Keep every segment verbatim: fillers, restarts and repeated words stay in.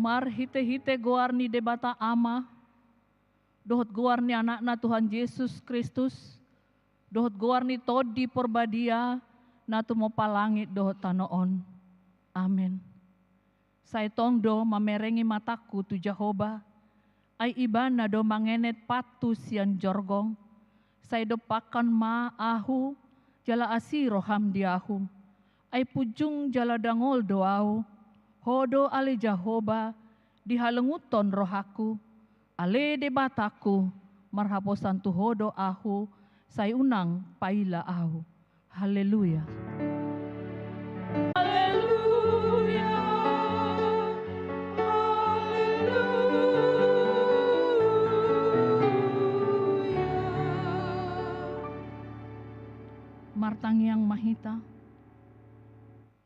Marhite-hite goar ni Debata Ama, dohot goar ni Anakna Tuhan Jesus Kristus, dohot goar ni Tondi Porbadia, na tumompa langit dohot tano on. Amen. Sai tong do mamerengi matangku tu Jahowa, ai Ibana do mangenet pathu sian jorgong. Sai dompakkon ma ahu, jala asi roham di ahu. Ai punjung jala dangol do ahu, Ho do ale Jahowa, dihalunguthon rohangku. Ale Debatangku, marhaposan tu Ho do ahu, sai unang paila ahu. Haleluya. Haleluya. Haleluya. Martangiang ma hita.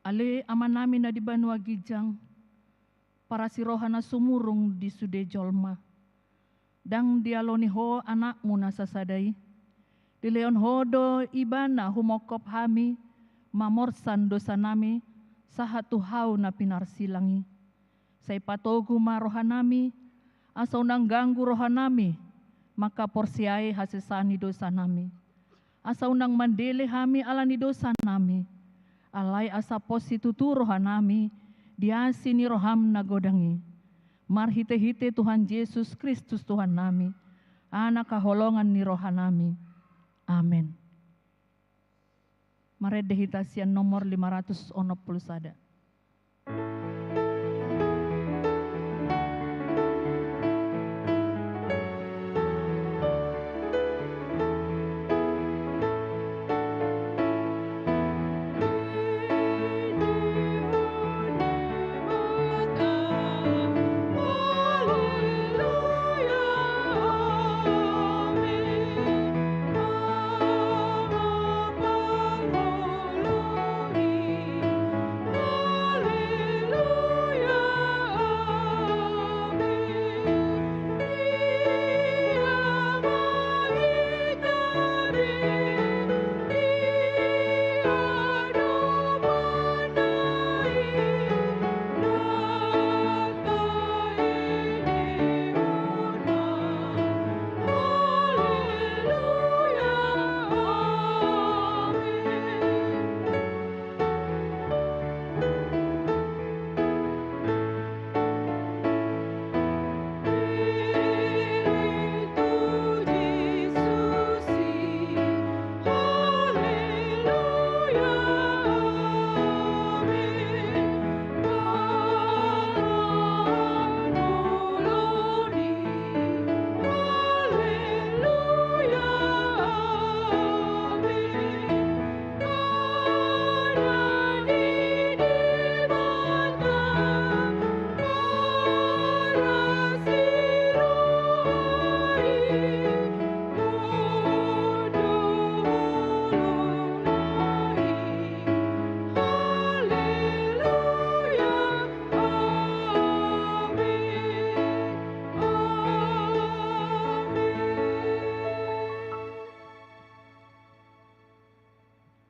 Ale Amanami na di banua ginjang, parasi roha na sumurung di sude jolma. Ndang dialoni Ho Anakmu na sasada i. Dilehon Ho do Ibana humongkop hami, mamorsan dosanami, sahat tu hau na pinarsilang i. Sai patogu ma rohanami, asa unang ganggu rohanami, mangkaporseai hasesaan ni dosanami. Asa unang mandele hami ala ni dosanami, alai asa pos situtu rohanami di asi ni roham na godang i. Marhite-hite Tuhan Jesus Kristus Tuhannami, Anak haholongan ni rohanami. Amen. Marende hita sian nomor lima ratus onom pulu sada.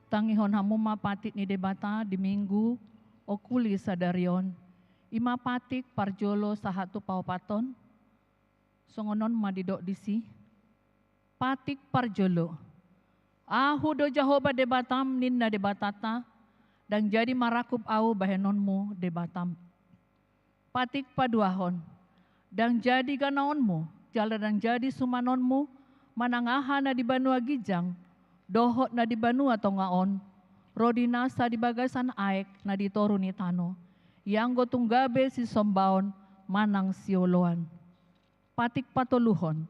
Tangihon hamu ma patik ni Debata di Minggu Okuli sadari on. I ma patik parjolo sahat tu paopathon. Songon on ma didok disi. Patik parjolo. Ahu do Jahowa Debatam, ninna Debatanta, ndang jadi marangkup ahu bahenonmu Debatam. Patik paduahon. Ndang jadi ganaonmu, jala ndang jadi sumanonmu, manang aha na di banua ginjang, dohot na di banua tonga on, ro di nasa di bagasan aek na di toru ni tano, ianggo tung gabe sisombaon manang sioloan. Patik patoluhon.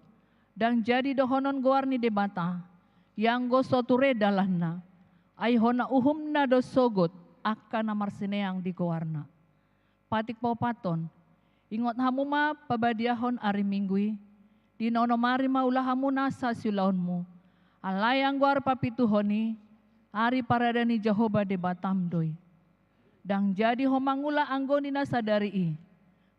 Ndang jadi dohonon goar ni Debata, ianggo so ture dalanna, ai hona uhumna do sogot angka na marsineang di goarna. Patik paopathon. Ingot hamu ma pabadiahon ari Minggu i, di na onom ari ma ula hamu nasa siulaonmu. Alai anggo ari papituhon i, ari parade ni Jahowa Debatam do i. Ndang jadi ho mangula anggo ni na sadari i,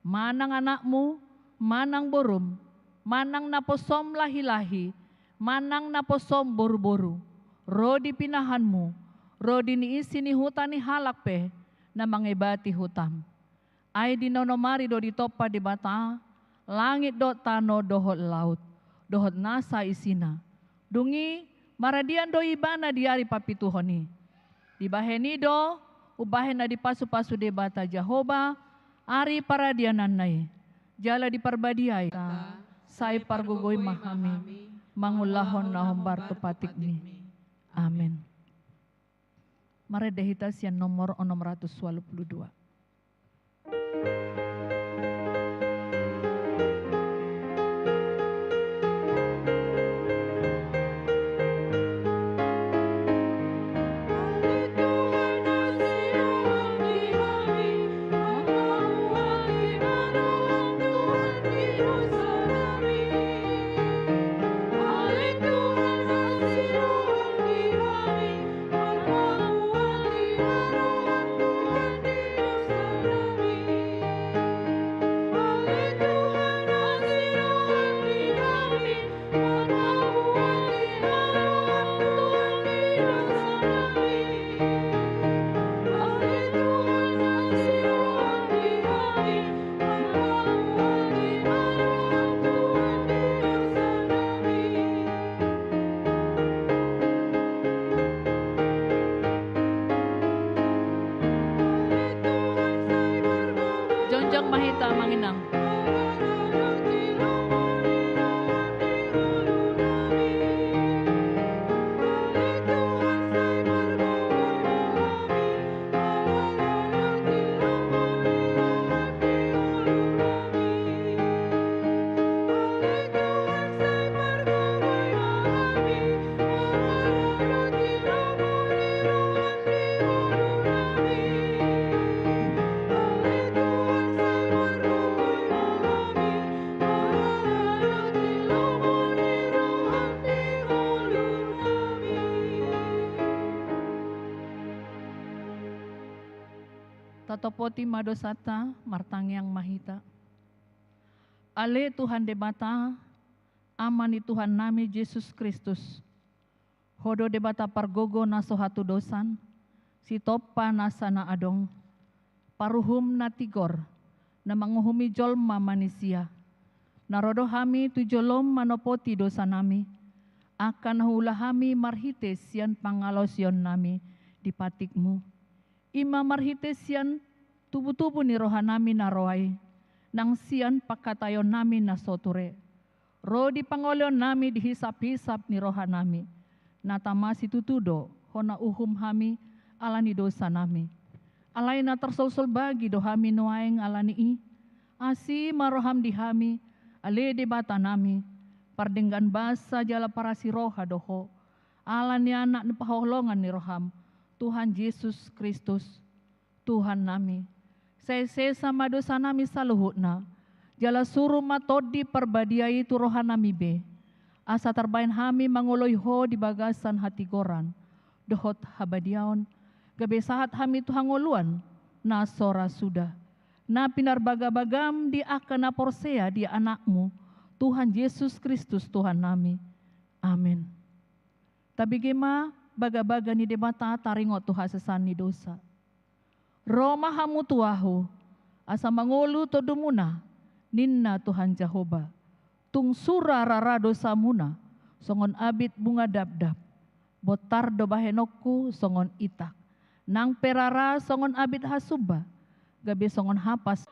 manang anakmu, manang borum, manang naposom lahilahi, manang naposom boruboru, ro di pinahanmu, ro di niisi ni huta ni halak pe na mangebati hutam. Ai di na onom ari do ditompa Debata langit dohot tano dohot laut, dohot nasa isina. Dung i maradian do Ibana di ari papituhon i. Dibahen i do umbahen na dipasupasu Debata Jahowa ari paradiananna i. Jala diparbadiai, sai pargogoi ma hami mangulahon na hombar tu patikmi. Amen. Marende hita sian nomor onom ratus ualu pulu dua. Jongjong ma hita, Amang Inang. Tatopoti ma dosanta, martangiang ma hita. Ale Tuhan Debata, Ama ni Tuhannami Jesus Kristus, Ho do Debata pargogo na so hatudosan, sitompa nasa na adong, paruhum na tigor, na manguhumi jolma manisia. Na ro do hami tu jolom manopoti dosanami, angka na huula hami marhite sian pangalaosionnami di patikmu. I ma marhite sian tubutubu ni rohanami na roa i, nang sian pangkataionnami na so ture. Ro di pangoloionnami di hisaphisap ni rohanami, na tama situtu do hona uhum hami ala ni dosanami. Alai na tarsolsol bagi do hami nuaeng ala ni i. Asi ma roham di hami, ale Debatanami, pardenggan basa jala parasi roha do Ho, ala ni Anak ni paholongan ni roham, Tuhan Jesus Kristus, Tuhannami. Sai sesa ma dosanami saluhutna, jala suru ma Tondi Parbadia i tu rohanami be, asa tarbahen hami mangoloi Ho di bagasan hatigoran dohot habadiaon, gabe sahat hami tu hangoluan na so ra suda, na pinarbagabagam di angka na porsea di Anakmu, Tuhan Jesus Kristus Tuhannami. Amen. Tabege ma bagabaga ni Debata taringot tu hasesaan ni dosa. Ro ma hamu tu Ahu, asa mangolu tondumuna, ninna Tuhan Jahowa. Tung sura rara dosamuna, songon abit bunga dabdab. Bontar do bahenonku songon itak. Nang pe rara songon abit hasumba, gabe songon hapas.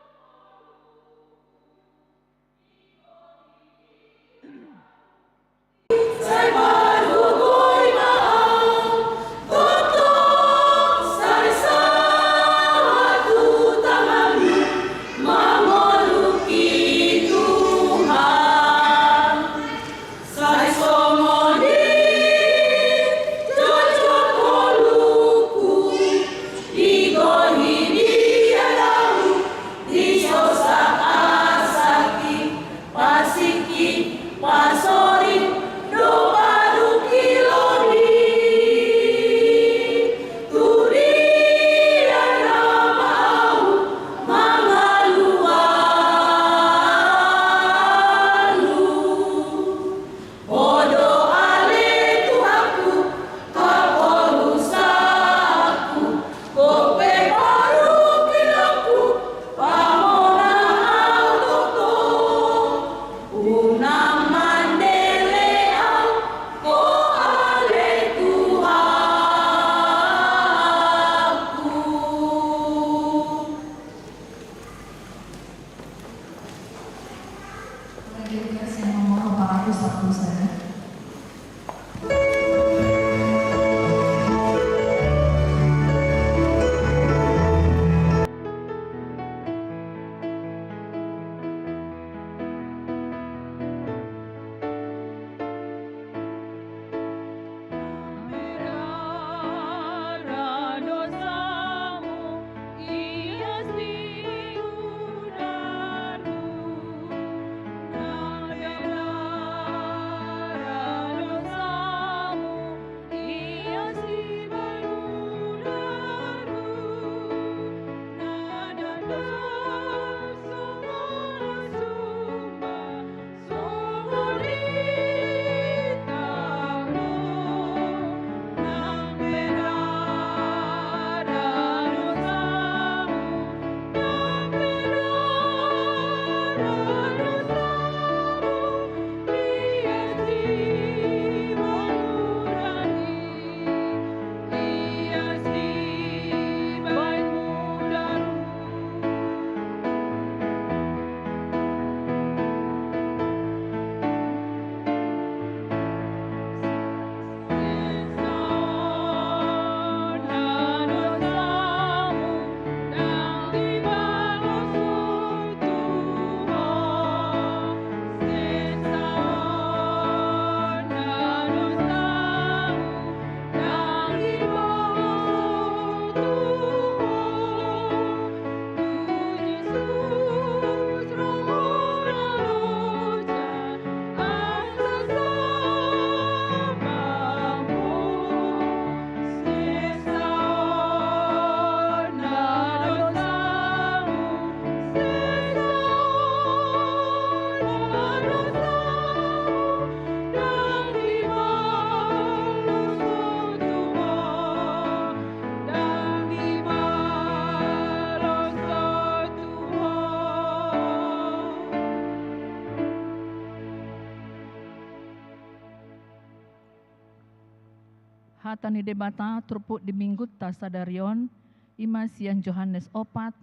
Hata ni Debata turpuk di minggunta sadari on, i ma sian Johannes opat,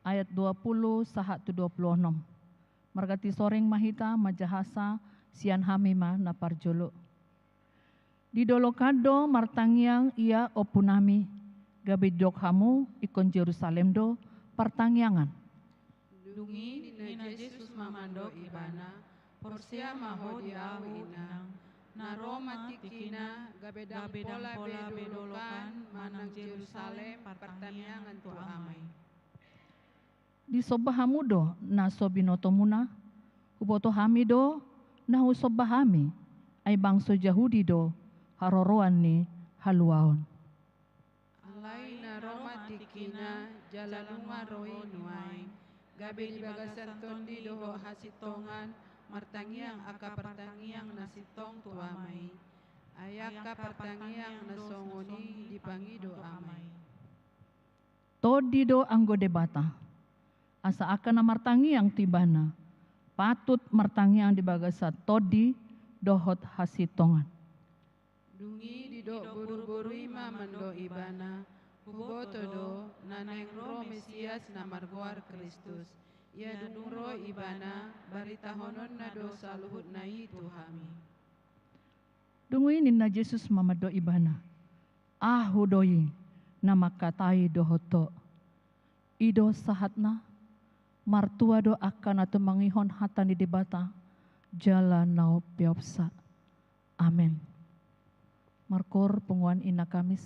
ayat dua pulu sahat tu dua pulu onom. Marganti soring ma hita manjahasa, sian hami ma na parjolo. Di dolok an do martangiang ia Ompunami, gabe didok hamu ingkon Jerusalem do partangiangan. Dung i ninna Jesus ma mandok ibana: Porsea ma ho di ahu, inang. Na ro ma tingkina, gabe ndang pola be dolok an manang Jerusalem partangiangan tu Ama i. Disomba hamu do na so binotomuna? Huboto hami do na husomba hami, ai bangso Jahudi do haroroan ni haluaon. Alai na ro ma tingkina, jala nunga ro i nuaeng, gabe di bagasan tondi dohot hasintongan martangiang angka partangiang na sintong tu Ama i. Ai angka partangiang na songon i dipangido Ama i. Tondi do anggo Debata, asa angka na martangiang tu Ibana patut martangiang di bagasan tondi dohot hasintongan. Dung i didok boruboru i ma mandok ibana: Huboto do na naeng ro Mesias na margoar Kristus. Ia dung ro ibana, baritahononna do saluhutna i tu hami. Dung i ninna Jesus ma mandok ibana: Ahu do i na mangkatai dohot ho. I do sahatna. Martua do angka na tumangihon hata ni Debata jala na umpeopsa. Amen. Markoor punguan Inna Kamis.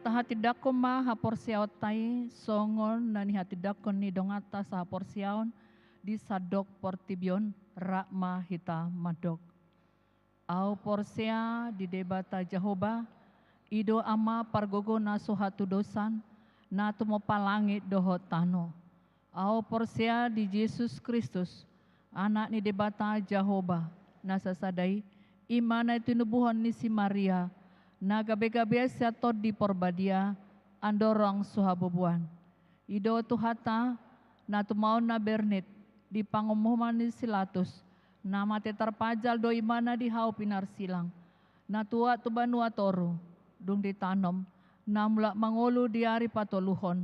Hatindangkon ma haporseaonta i songon na nihatindangkon ni donganta sahaporseaon di sandok portibi on. Rap ma hita mandok. Ahu porsea di Debata Jahowa, i do Ama pargogo na so hatudosan, na tumompa langit dohot tano. Ahu porsea di Jesus Kristus, Anak ni Debata Jahowa na sasada i, i ma na tinubuhon ni si Maria, na gabe-gabean sian Tondi Porbadia, andorang so habubuan. I do Tuhanta, na tumaon na bernit, di pangomoman ni si Latus, na mate tarpajal do imana di hau pinarsilang, na tuat tu banua toru, dung ditanom, na mulak mangolu di ari patoluhon,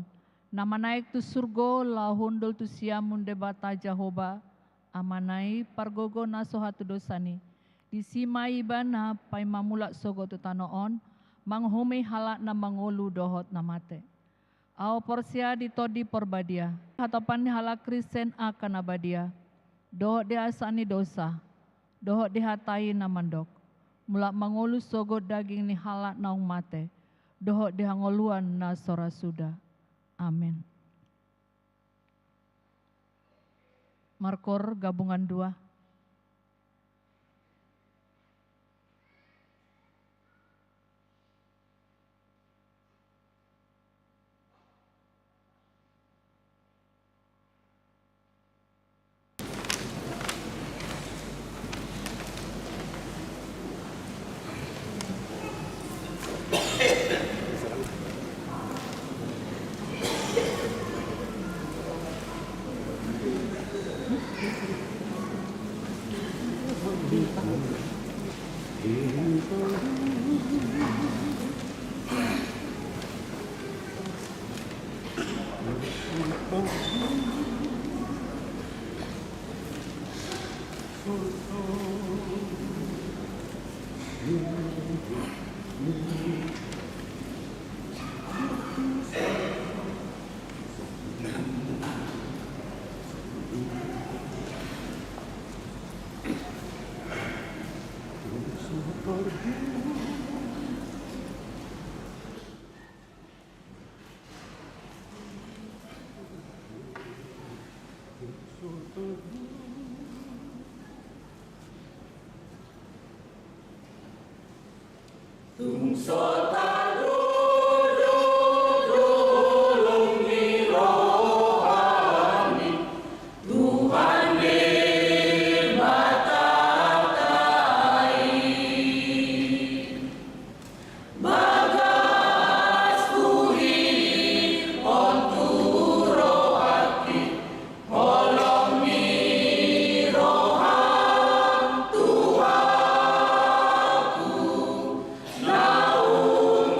na manaek tu surgo laho hundul tu siamun Debata Jahowa, Amana i pargogo na so hatudosan i, disi ma ibana paima mulak sogot tu tano on, manguhumi halak na mangolu dohot na mate. Ahu porsea di Tondi Porbadia, hatopan ni halak Kristen angka na badia, dohot di hasaan ni dosa, dohot di hata i na mandok, mulak mangolu sogot daging ni halak naung mate, dohot di hangoluan na so ra suda. Amen. Markor gabungan dua. Tung so tardodo holong ni roha ni Tuhan Debata i. Bagas huhilihon tu rohangki holong ni roham, Tuhanku, naung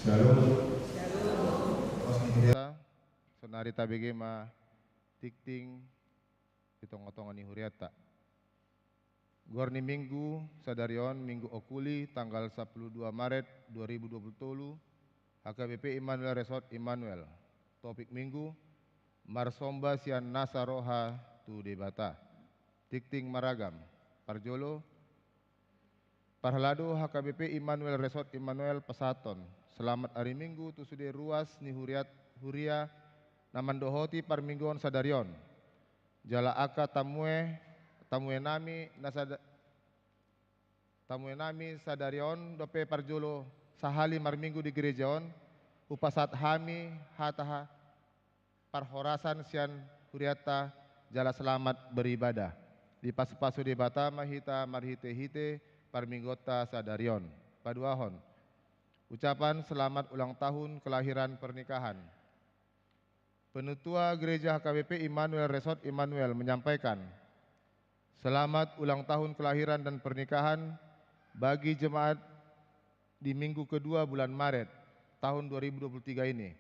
Shalom. Saonari tabege ma tingting di tonga-tonga ni hurianta. Goar ni Minggu sadari on Minggu Okuli tanggal sampulu dua Maret dua ribu dua pulu tolu, H K B P Immanuel Resort Immanuel. Topik Minggu, marsomba sian nasa roha tu Debata. Tingting maragam. Parjolo, parhalado H K B P Immanuel Resort Immanuel pasahathon selamat ari Minggu tu sude ruas ni huriat, huria na mandohoti parmingguon sadari on. Jala angka tamue, tamue nami na sada, tamue nami sadari on dope parjolo sahali marminggu di gereja on, hupasahat hami hata ha-, parhorasan sian hurianta jala selamat beribadah. Dipasu-pasu Debata ma hita marhite-hite parmingguonta sadari on. Paduahon, ucapan selamat ulang tahun kelahiran pernikahan. Penutua Gereja H K B P Immanuel Resort Immanuel menyampaikan, selamat ulang tahun kelahiran dan pernikahan bagi jemaat di minggu kedua bulan Maret tahun dua ribu dua puluh tiga ini.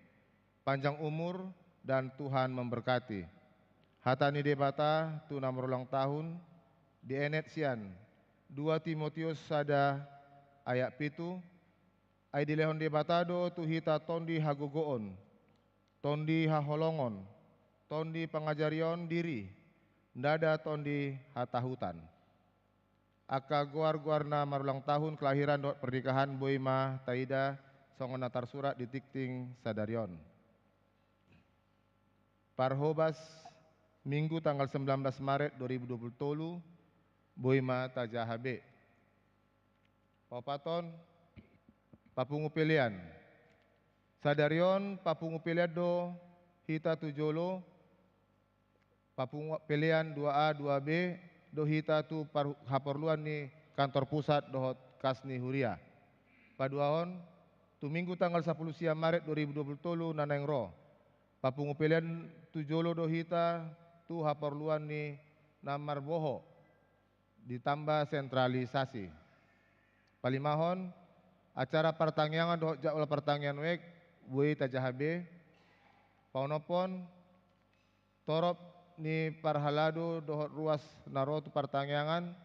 Panjang umur dan Tuhan memberkati. Hata ni Debata tu na marulang tahun dienet sian dua Timotius sada ayat pitu, ai dilehon Debata do tu hita tondi hagogoon, tondi haholongon, tondi pangajarion diri, ndada tondi hatahutan. Angka goar-goar na marulang tahun kelahiran dohot pernikahan boi ma taida songon na tarsurat di tingting sadari on. Parhobas Minggu tanggal sembilan belas Maret dua ribu dua puluh tolu, boi ma tajaha be. Paopathon, papungu pelean. Sadari on papungu pelean do hita tu jolo, papungu pelean dua A dua B do hita tu par-, haporluan ni kantor pusat dohot kas ni huria. Paduahon, tu Minggu tanggal sampulu sia Maret dua ribu dua puluh tolu na naeng ro, papungu pelean tu jolo do hita tu haporluan ni na marboho, ditamba sentralisasi. Palimahon, acara partangiangan dohot jadwal partangiangan wijk boi tajaha be. Paonomhon, torop ni parhalado dohot ruas na ro tu partangiangan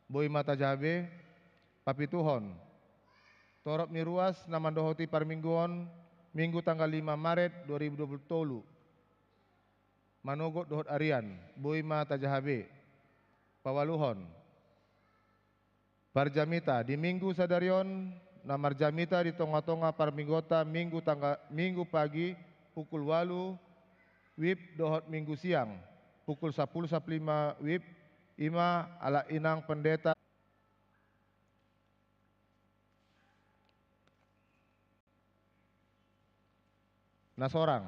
boi ma tajaha be. Papituhon, torop ni ruas na mandohoti parmingguon Minggu tanggal lima Maret dua ribu dua puluh tolu, manogot dohot arian, boi ma tajaha be. Paualuhon, parjamita di Minggu sadari on, na marjamita di tonga-tonga parmingguonta Minggu tangga-, Minggu pagi pukul ualu wib dohot Minggu siang pukul sampulu sampulu lima wib, i ma halak inang pendeta. Na sorang.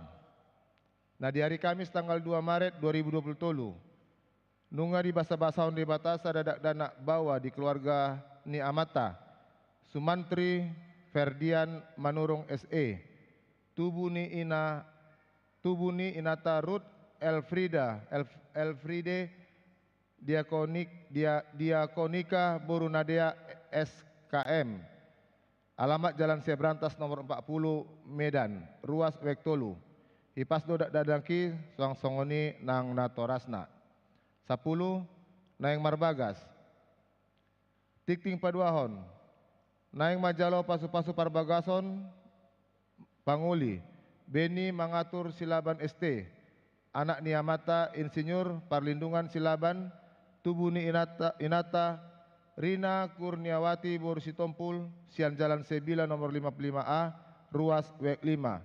Na di ari Kamis tanggal dua Maret dua ribu dua puluh tolu, nunga dibasabasahon Debata sada dakdanak baoa di keluarga ni amanta, Sumantri Ferdian Manurung S E, Tubu ni ina, tubu ni inanta Ruth Elfrida, Elf-, Elfride Diakonik-, Dia-, Diakonika boru Nadea S K M. Alamat Jalan Sebrantas nomor empat puluh, Medan, ruas wek tolu. Hipas do dak-, dakdanak i suang songon i nang natorasna. Sapuluh, naeng marbagas. Tingting paduahon. Naeng manjalo pasu-pasu parbagason pangoli, Beni Mangatur Silaban S T, anak ni amanta Insinyur Parlindungan Silaban, tubu ni inanta, inanta Rina Kurniawati boru Sitompul, sian Jalan Sebila nomor lima puluh lima A, ruas wek lima.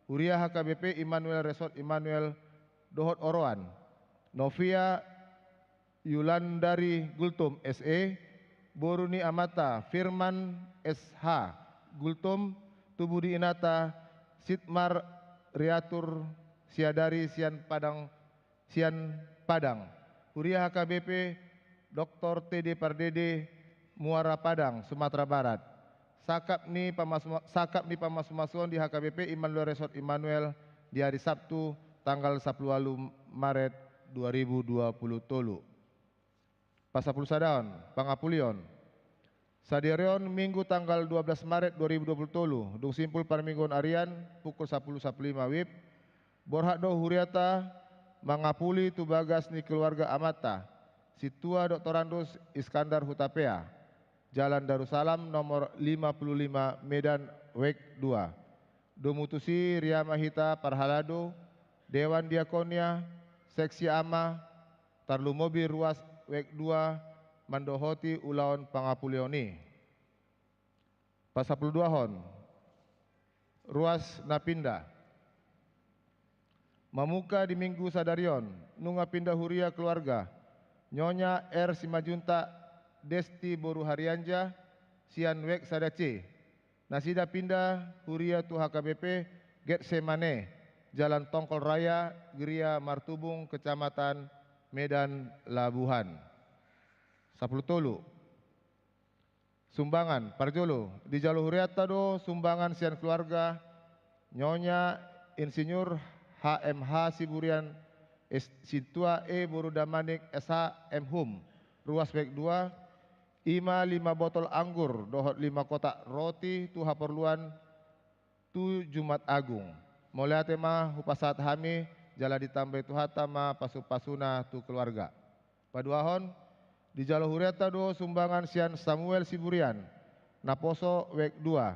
Huria H K B P Immanuel Resort Immanuel dohot Oroan. Novia Yulandari Gultom S E, boru ni amanta Firman S H Gultom, tubu ni inanta Sitmar Riatur Siadari sian Padang, sian Padang. Huria H K B P Doktor T D Pardede, Muara Padang, Sumatera Barat. Sangkap ni pamasu-, sangkap ni pamasu-masuon di H K B P Immanuel Resort Immanuel di ari Sabtu tanggal sapuluh ualu Maret dua ribu dua puluh tolu. Pasapuluh sadaon, pangapulion. Sadari on Minggu tanggal dua belas Maret dua ribu dua puluh tolu, dung simpul parmingguon arian pukul sapuluh sapuluh lima wib, borhat do hurianta mangapuli tu bagas ni keluarga amanta, Sintua Doktorandus Iskandar Hutapea, Jalan Darussalam nomor lima puluh lima, Medan, wek dua. Domu tusi ria ma hita parhalado, Dewan Diakonia, Seksi Ama, tarlumobi ruas wek dua, mandohoti ulaon pangapulion i. Pasapuluh duahon, ruas na pinda. Mamungka di Minggu sadari on, nunga pinda huria keluarga Nyonya R Simanjuntak Desti boru Harianja, sian wek sada C. Nasida pinda huria tu H K B P Getsemane, Jalan Tongkol Raya, Gria Martubung, Kecamatan Medan Labuhan. Sapuluh tolu. Sumbangan, parjolo, dijalo hurianta do sumbangan sian keluarga Nyonya Insinyur H M H Siburian S-, Sintua E boru Damanik S H M Hum, ruas wek dua, i ma lima botol anggur dohot lima kotak roti tu haporluan tu Jumat Agung. Mauliate ma hupasahat hami, jala ditambai Tuhanta ma pasu-pasuna tu keluarga. Paduahon, dijalo hurianta do sumbangan sian Samuel Siburian, naposo wek dua,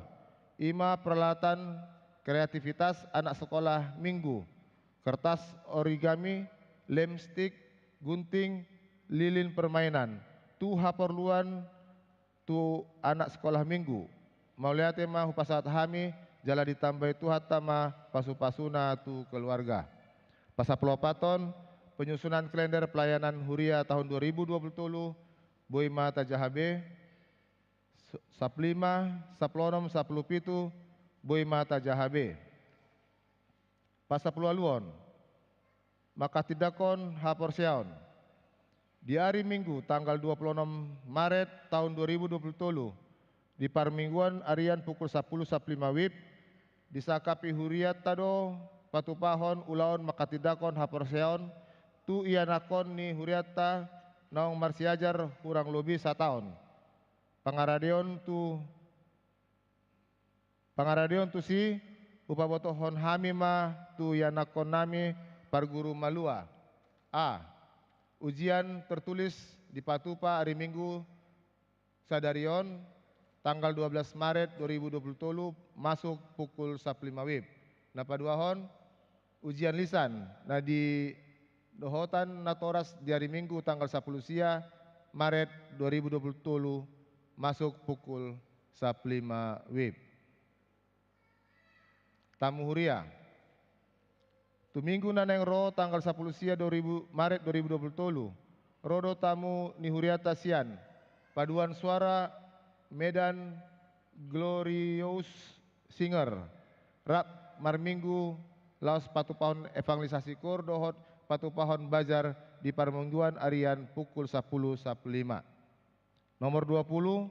i ma peralatan kreativitas anak sekolah Minggu, kertas origami, lem stik, gunting, lilin permainan, tu haporluan tu anak sekolah Minggu. Mauliate ma hupasahat hami, jala ditambai Tuhanta ma pasu-pasuna tu keluarga. Pasapuluh opat on, penyusunan kalender pelayanan huria tahun dua ribu dua puluh tolu, boi ma tajaha be. S-, sapuluh lima, sapuluh onom, sapuluh pitu, boi ma tajaha be. Pasapuluh ualuhon, manghatindanghon haporseaon. Di ari Minggu tanggal dua puluh onom Maret tahun dua ribu dua puluh tolu, di parmingguan arian pukul sapuluh sapuluh lima wib, disangkapi hurianta do patupahon ulaon manghatindanghon haporseaon tu ianakhon ni hurianta naung marsiajar hurang lobi sataon. Pangaradeon tu Pangaradeon tusi, hupabotohon hami ma tu ianakhonnami parguru malua. A. Ujian tertulis dipatupa ari Minggu sadari on, tanggal dua belas Maret dua ribu dua puluh tolu, masuk pukul sapuluh lima wib. Na paduahon, ujian lisan na didohotan natoras di ari Minggu tanggal sapuluh sia Maret dua ribu dua puluh tolu, masuk pukul sapuluh lima wib. Tamu huria. Tu Minggu na naeng ro tanggal sapuluh sia dua ribu, Maret dua ribu dua puluh tolu, ro do tamu ni hurianta sian paduan suara Medan Glorious Singer, rap marminggu laos patupahon evangelisasi koor dohot patupahon bazar di parmingguan arian pukul sapuluh sapuluh lima. Nomor dua puluh,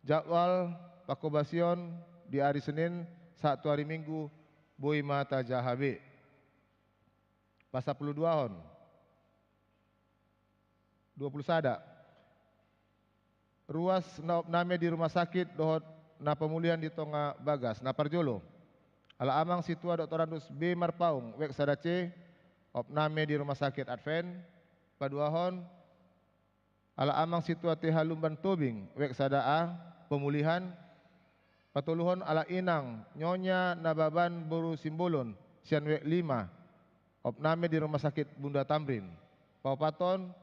jadwal pangkobasion di ari Senin sahat tu ari Minggu boi ma tajaha be. Pasampuluduahon. Dua puluh sada. Ruas na opname di rumah sakit dohot na pemulihan di tonga bagas. Na parjolo, ala amang sintua doktorandus B Marpaung, wek sada C, opname di rumah sakit Advent. Paduahon, ala amang sintua T H Lumban Tobing, wek sada A, pemulihan. Patoluhon, ala inang Nyonya Nababan boru Simbolon, sian wek lima, opname di rumah sakit Bunda Tamrin. Paopathon,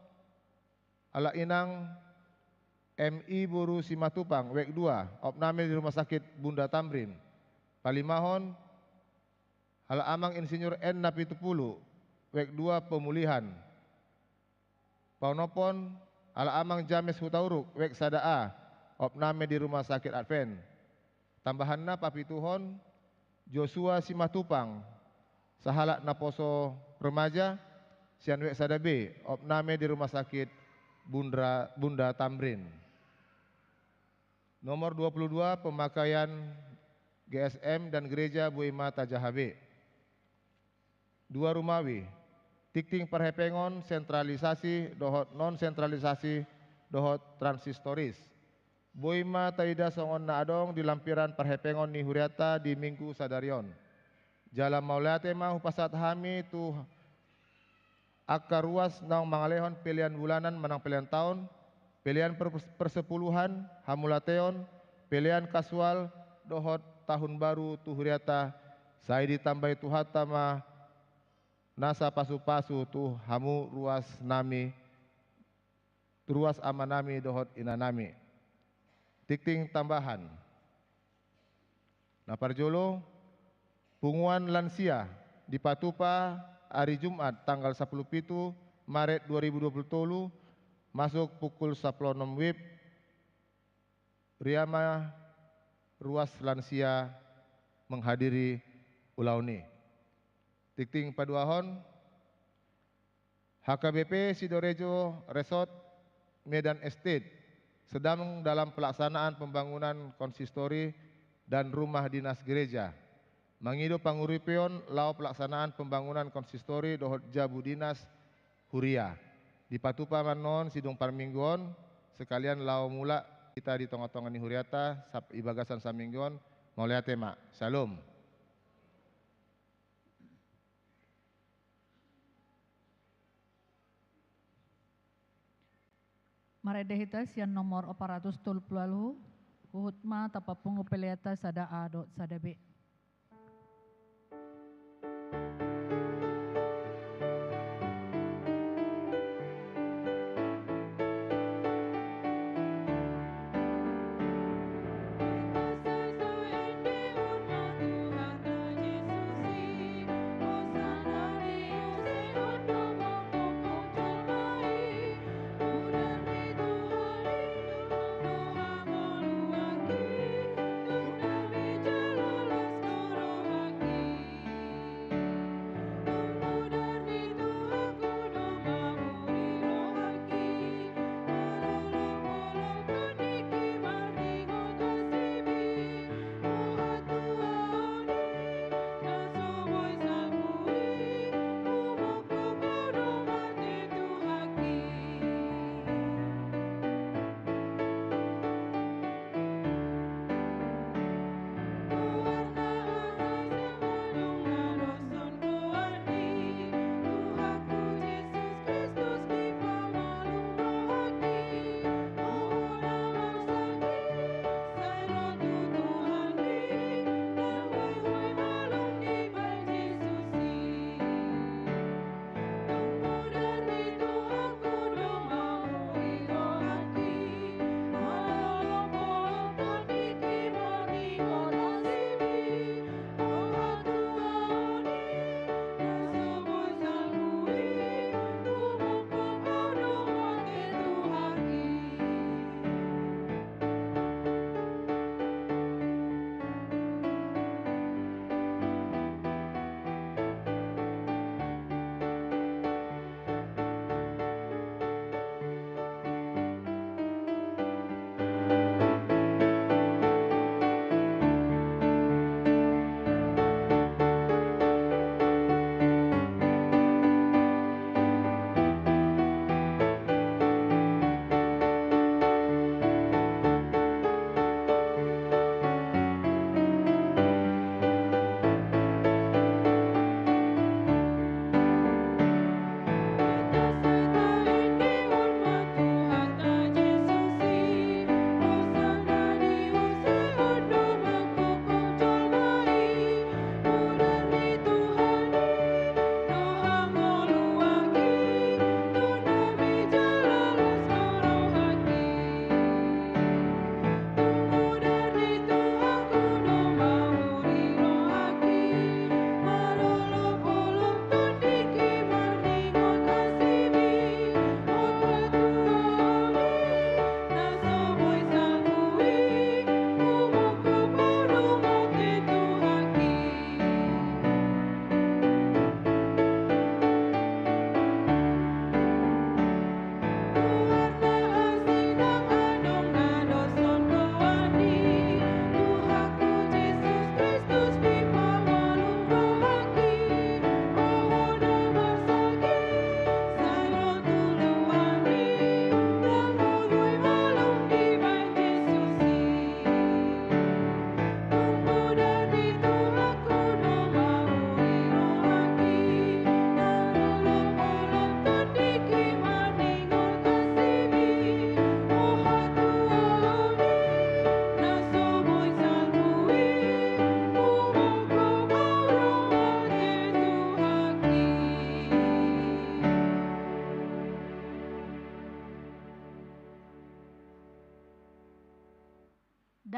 ala inang M I boru Simatupang, wek dua, opname di rumah sakit Bunda Tamrin. Palimahon, ala amang Insinyur N Napitupulu, wek dua, pemulihan. Paonomhon, ala amang James Hutauruk, wek sada A, opname di rumah sakit Advent. Tambahanna, papituhon, Joshua Simatupang, sahalak naposo remaja, sian wek sada B, opname di rumah sakit Bundra-, Bunda Tamrin. Nomor dua puluh dua, pemakaian G S M dan gereja boi ma tajaha be. Dua rumawi, tingting parhepengon sentralisasi dohot non sentralisasi dohot transistoris, boi ma taida songon na adong di lampiran parhepengon ni hurianta di Minggu sadari on. Jala mauliate ma hupasahat hami tu angka ruas naung mangalehon pelean bulanan manang pelean taon, pelean per-, persepuluhan, hamauliateon, pelean kasual, dohot tahun baru tu hurianta, sai ditambai Tuhanta ma nasa pasupasu tu hamu ruas nami, ruas amanami dohot inanami. Tingting tambahan. Na parjolo, punguan lansia dipatupa ari Jumat tanggal sampulu pitu Maret dua ribu dua puluh tolu, masuk pukul sampulu onom WIB, ria ma ruas lansia menghadiri ulaon i. Tingting paduahon, H K B P Sidorejo Resort Medan Estate sedang dalam pelaksanaan pembangunan konsistori dan rumah dinas gereja. Mangido panguripeon laho pelaksanaan pembangunan konsistori dohot jabu dinas huria. Dipatupa ma annon sidung parmingguon, sekalian laho mulak hita di tongatonga ni hurianta sap-, di bagasan samingguon, mauliate ma. Syalom. Marende hita sian nomor opat ratus tolu pulu ualu, huhut ma tapapungu peleanta sada A dohot sada B.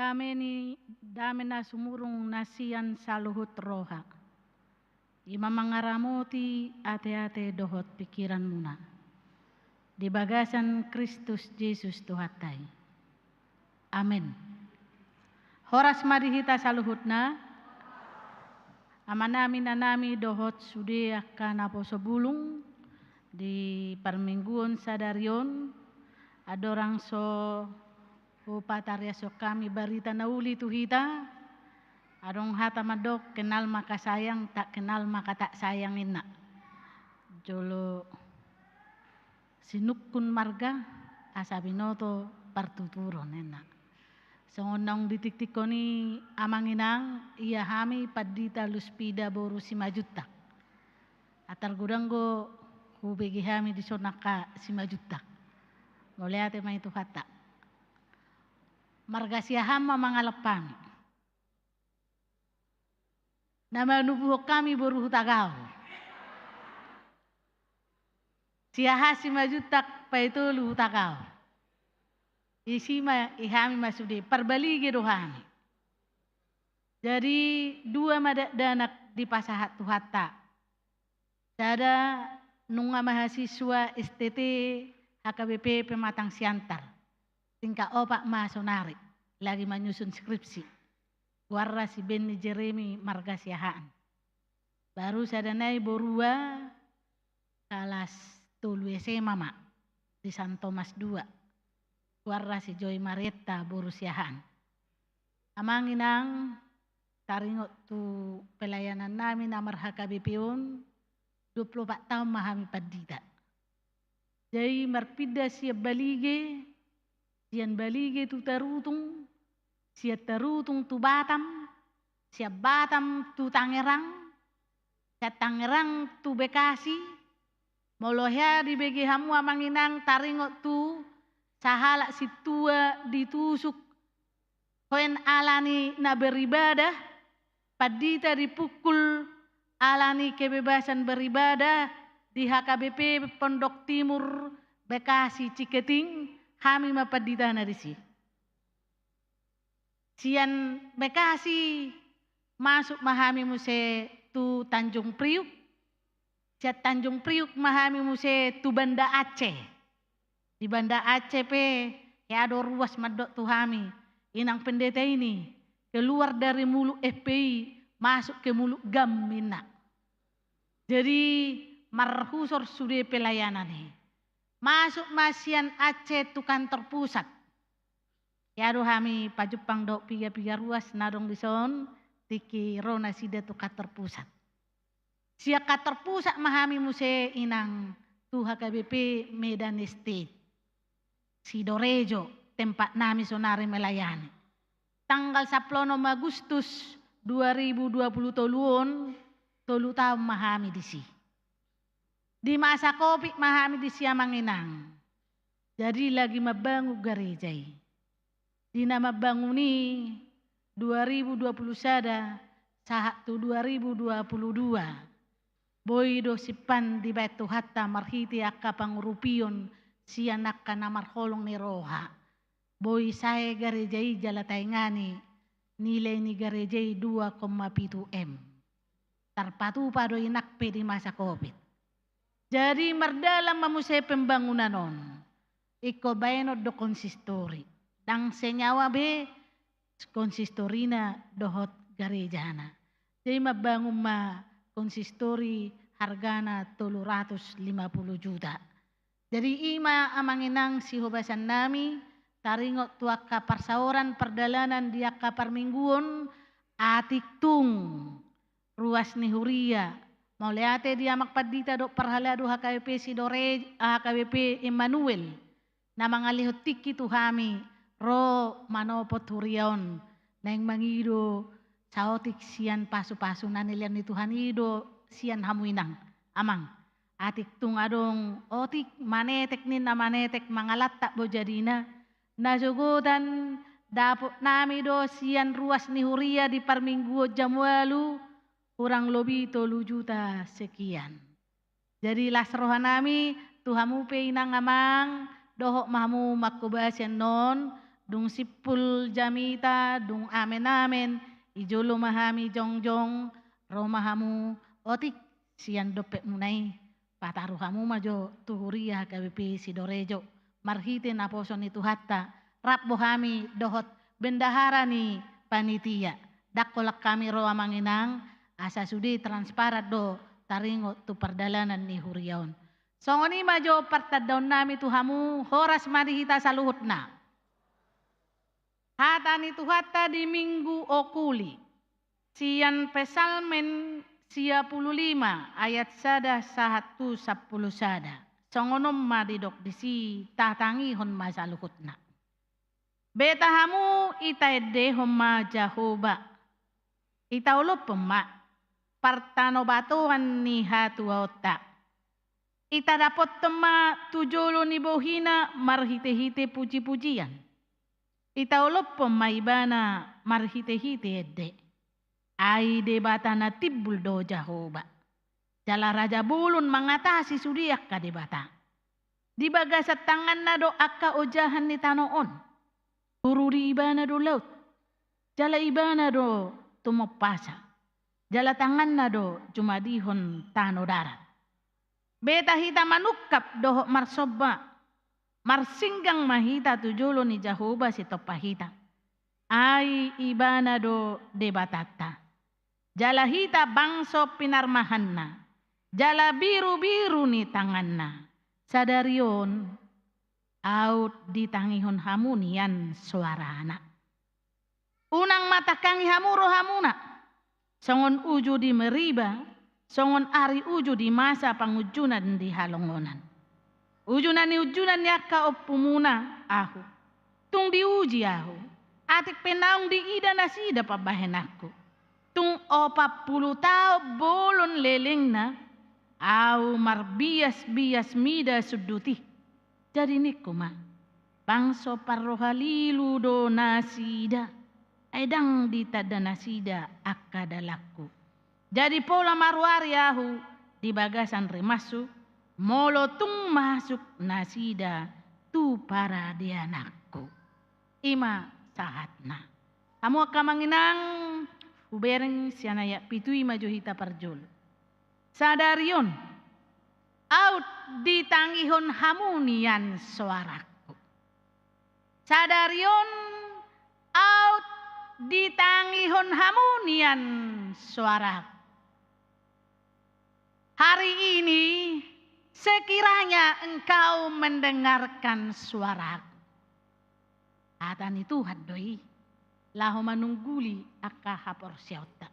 Dame ni, dame na sumurung na sian saluhut roha, i ma mangaramoti ateate dohot pingkiranmuna di bagasan Kristus Jesus Tuhanta i. Amen. Horas ma di hita saluhutna. Amanami, inanami dohot sude angka naposo bulung, di parmingguon sadari on, andorang so hupatariashon hami barita na uli tu hita, adong hata mandok, kenal maka sayang, tak kenal maka tak sayang, ninna. Jolo sinungkun marga, asa binoto partuturon, ninna. Songon naung ditiktikkon i, amang inang, ia hami pandita Luspida boru Simanjuntak. Antar godang do hubege hami dison angka Simanjuntak. Mauliate ma i tu Tuhanta. Marga Siahaan ma mangalap hami. Na manubuhon hami boru Hutagaol. Siahaan Simanjuntak, Paetolu, Hutagaol. Disi ma i, hami ma sude, parbalige do hami. Jadi dua ma dakdanak dipasahat Tuhanta. Sada nunga mahasiswa S T T H K B P Pematang Siantar. Tingkat opat ma sonari, lagi manyusun skripsi. Goarna si Benny Jeremy, marga Siahaan. Baru sada nai borua, kalas tolu S M A ma, di San Tomas dua. Goarna si Joy Marietta, boru Siahaan. Amang inang, taringot tu pelayanannami na mar-H K B P on, dua pulu opat taon ma hami pandita. Jadi marpinda sian Balige, sian Balige tu Tarutung, sian Tarutung tu Batam, sian Batam tu Tangerang, sian Tangerang tu Bekasi. Molo hea dibege hamu, amang inang, taringot tu sahalak sintua ditusuk koen alani na beribadah, pandita dipungkul alani kebebasan beribadah di H K B P Pondok Timur Bekasi Ciketing, hami ma panditana disi. Sian Bekasi masuk ma hami muse tu Tanjung Priuk, sian Tanjung Priuk ma hami muse tu Banda Aceh. Di Banda Aceh pe, hea do ruas mandok tu hami, inang pendeta ini keluar dari mulut F P I, masuk ke mulut GAM, ninna. Jadi marhusor sude pelayanan i. Masuk ma sian Aceh tu kantor pusat. Hea do hami pajumpang dohot piga-piga ruas na adong dison, tingki ro nasida tu kantor pusat. Sian kantor pusat ma hami muse, inang, tu H K B P Medan Estate, Sidorejo, tempatnami sonari melayani. Tanggal sampulu onom Agustus dua ribu dua pulu tolu on, tolu taon ma hami disi. Di masa covid ma hami disi, amang inang. Jadi lagi mambangun gareja i. Di na mambangun i dua ribu dua pulu sada sahat tu dua ribu dua pulu dua. Boi do simpan dibaen Tuhanta marhite angka pangurupion sian angka na marholong ni roha. Boi sae gareja i jala taingani, nilai ni gareja i dua koma pitu M. Tarpatupa do i nang pe di masa covid. Jadi mardalan ma muse pembangunan on. Ingkon baenon do konsistori. Ndang senyawa be konsistorina dohot garejana. Jadi mambangun ma konsistori, hargana tolu ratus lima pulu juta. Jadi i ma, amang inang, sihobasannami taringot tu angka parsaoran pardalanan di angka parmingguon. Atik tung ruas ni huria, mauliate di amang pandita dohot parhalado H K B P Sidore, H K B P Immanuel, na mangalehon tingki tu hami ro manopot huria on, naeng mangido saotik sian pasupasu na nilean ni Tuhan i do sian hamu, inang, amang. Atik tung adong otik, manetek ninna, manetek mangalantap do jadina. Na jogotan dapotnami do sian ruas ni huria di parmingguon jam ualu, kurang lobi tolu juta sekian. Jadi las rohanami tu hamu pe, inang, amang, dohot ma hamu manghobasi annon, dung simpul jamita, dung amen-amen, i jolo ma hami jongjong, ro ma hamu, otik, sian dompetmuna i, pataru hamu ma jo tu huria H K B P Sidorejo, marhite naposo ni Tuhanta, rap do hami dohot bendahara ni panitia, ndang holan hami ro amang inang, asa sude transparan do taringot tu pardalanan ni huria on. Songon i ma jo partandaonnami tu hamu, horas ma di hita saluhutna. Hata ni Tuhanta di Minggu Okuli, sian Psalmen sia pulu lima ayat sada sahat tu sampulu sada. Songon on ma didok disi, tatangihon ma saluhutna. Beta hamu, itaendehon ma Jahowa. Itaolophon ma partanobatoan ni hatuaonta. Itadapothon ma tu jolo ni bohina marhite-hite puji-pujian. Itaolophon ma ibana marhite-hite ende. Ai Debata na timbul do Jahowa. Jala raja bolon mangatasi sude angka debata. Di bagasan tanganna do angka ojahan ni tano on. Tururi ibana do laut. Jala ibana do tumompasa. Jala tanganna do jumadihon tano darat. Beta hita manungkap dohot marsomba. Marsinggang ma hita tu jolo ni Jahowa sitompa hita. Ai ibana do Debatanta. Jala hita bangso pinarmahanna. Jala birubiru ni tanganna. Sadari on, aut ditangihon hamu nian soarana. Unang ma tangkangi hamu rohamuna. Songon uju di Meriba, songon ari uju di masa pangunjunan di halongonan. Uju na niunjunan ni angka ompumuna ahu. Tung diuji ahu. Atik pe naung diida nasida pambahenanku. Tung opat pulu taon bolon lelengna, ahu marbias-bias mida sundut i. Jadi ningku ma, bangso parroha lilu do nasida, ai ndang ditanda nasida angka dalanku. Jadi pola maruari ahu di bagasan rimashu, molo tung masuk nasida tu paradeananku. I ma sahatna. Hamu angka amang inang, hubereng sian ayat pitu i ma jo hita parjolo. Sadari on, aut ditangihon hamu nian soarangku. Sadari on, aut ditangihon hamu nian soarangku. Hari ini, sekiranya engkau mendengarkan suaraku. Hata ni Tuhan do i, laho manungguli angka haporseaonta.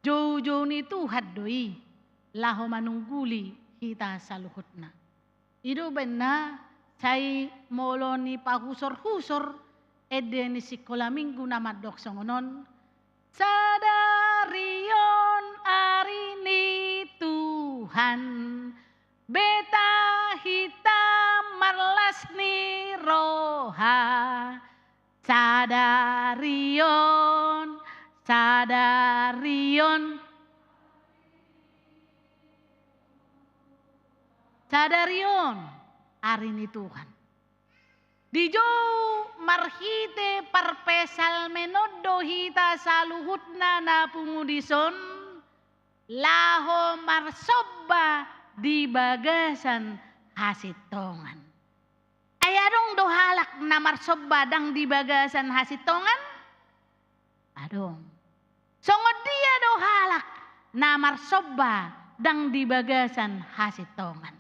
Joujou ni Tuhan do i, laho manungguli hita saluhutna. I do baenna, sai molo nipahusorhusor ende ni sikola minggu na mandok songon on. Sadari on ari ni Tuhan, beta hita marlas ni roha. Sadari on, sadari on. Sadari on, ari ni Tuhan. Dijou marhite parpsalmen on do hita saluhutna na pungu dison, laho marsomba di bagasan hasintongan. Ai adong do halak na marsomba ndang di bagasan hasintongan? Adong. Songon dia do halak na marsomba ndang di bagasan hasintongan?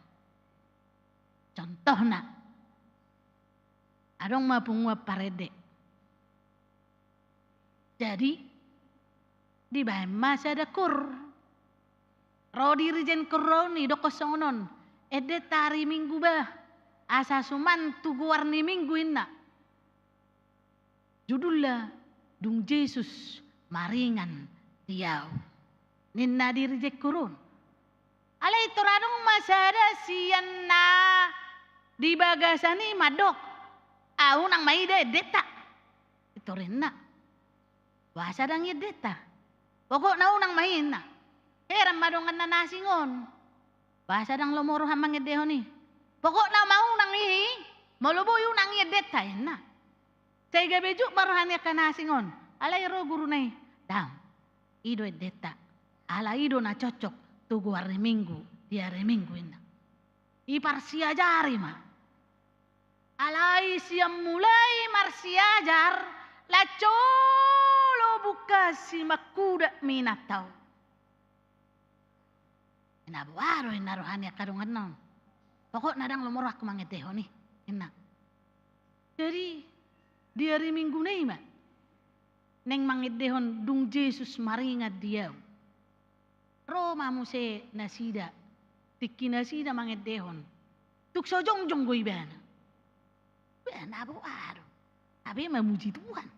Contohna, adong ma punguan parende. Jadi, dibaen ma sada koor. Ro dirijen koor on, didokkon songon on. Endenta ari Minggu bah, asa suman tu goar ni Minggu inna. Judulna, Dung Jesus Maringan di Ahu. Ninna dirijen koor on. Alai tor adong ma sada sian na di bagasan i mandok. Ahu unang maida endenta. I tor inna. Boasa ndang iendenta? Pokokna unang ma i inna. Heran ma donganna na asing on. Boasa ndang lomo roha mangendehon i? Pokokna ma unang i, molo boi unang iendenta inna. Sai gabe jut ma roha ni angka na asing on. Alai ro guruna i, dang. I do endenta. Ala i do na cocok tu goar ni Minggu, di ari Minggu inna. Iparsiajari ma. Alai sian mulai marsiajar, laos olo buka simangkuda inanta on. Inna boha do inna roha ni angka donganna on. Pokokna dang lomo rohangku mangendehon i, inna. Jadi, di ari Mingguna i ma naeng mangendehon dung Jesus maringan di ahu. Ro ma muse nasida, tingki nasida mangendehon. Tung so jongjong do ibana. Bah, na boha do. Hape mamuji Tuhan.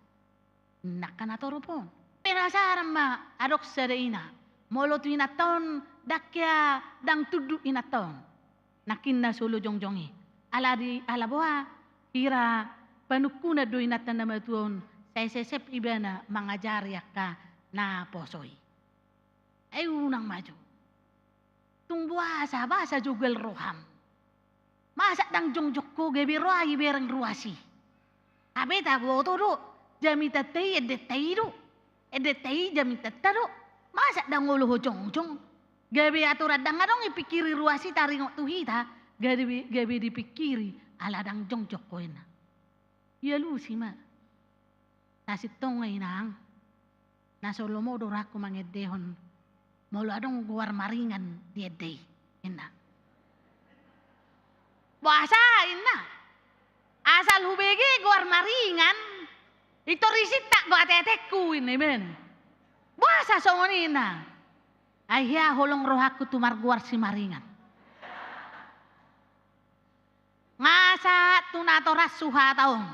Nangkin na torop on. Penasaran ma adong sada ina. Molo tu inanta on, dang hea dang tunduk inanta on. Nangkin na so olo jongjong i. Ala di, ala boha, hira panungkunan do inanta na matua on, sai sesep ibana mangajari angka na poso i. Ai unang ma jo. Tung boasa, boasa jogal roham? Masa dang jongjong ho gabe ro ahu ibereng ruas i? Hape taboto do, jamitanta i endenta i do. Endenta i jamitanta do. Masa dang olo ho jongjong? Gabe aturan dang adong i pingkiri ruas i taringot tu hita, gabe, gabe dipingkiri ala dang jongjong ho inna. Ialusi ma. Sasintongna inang, na so lomo do rohangku mangendehon, molo adong goar maringan di ende i, inna. Boasa, inna? Asal hubege goar maringan, pintor isintak do ateatengku, inna ibana. Boasa songon i, inna? Ai hea holong rohangku tu margoar si maringan. Nga sahat tu natorashu hata on.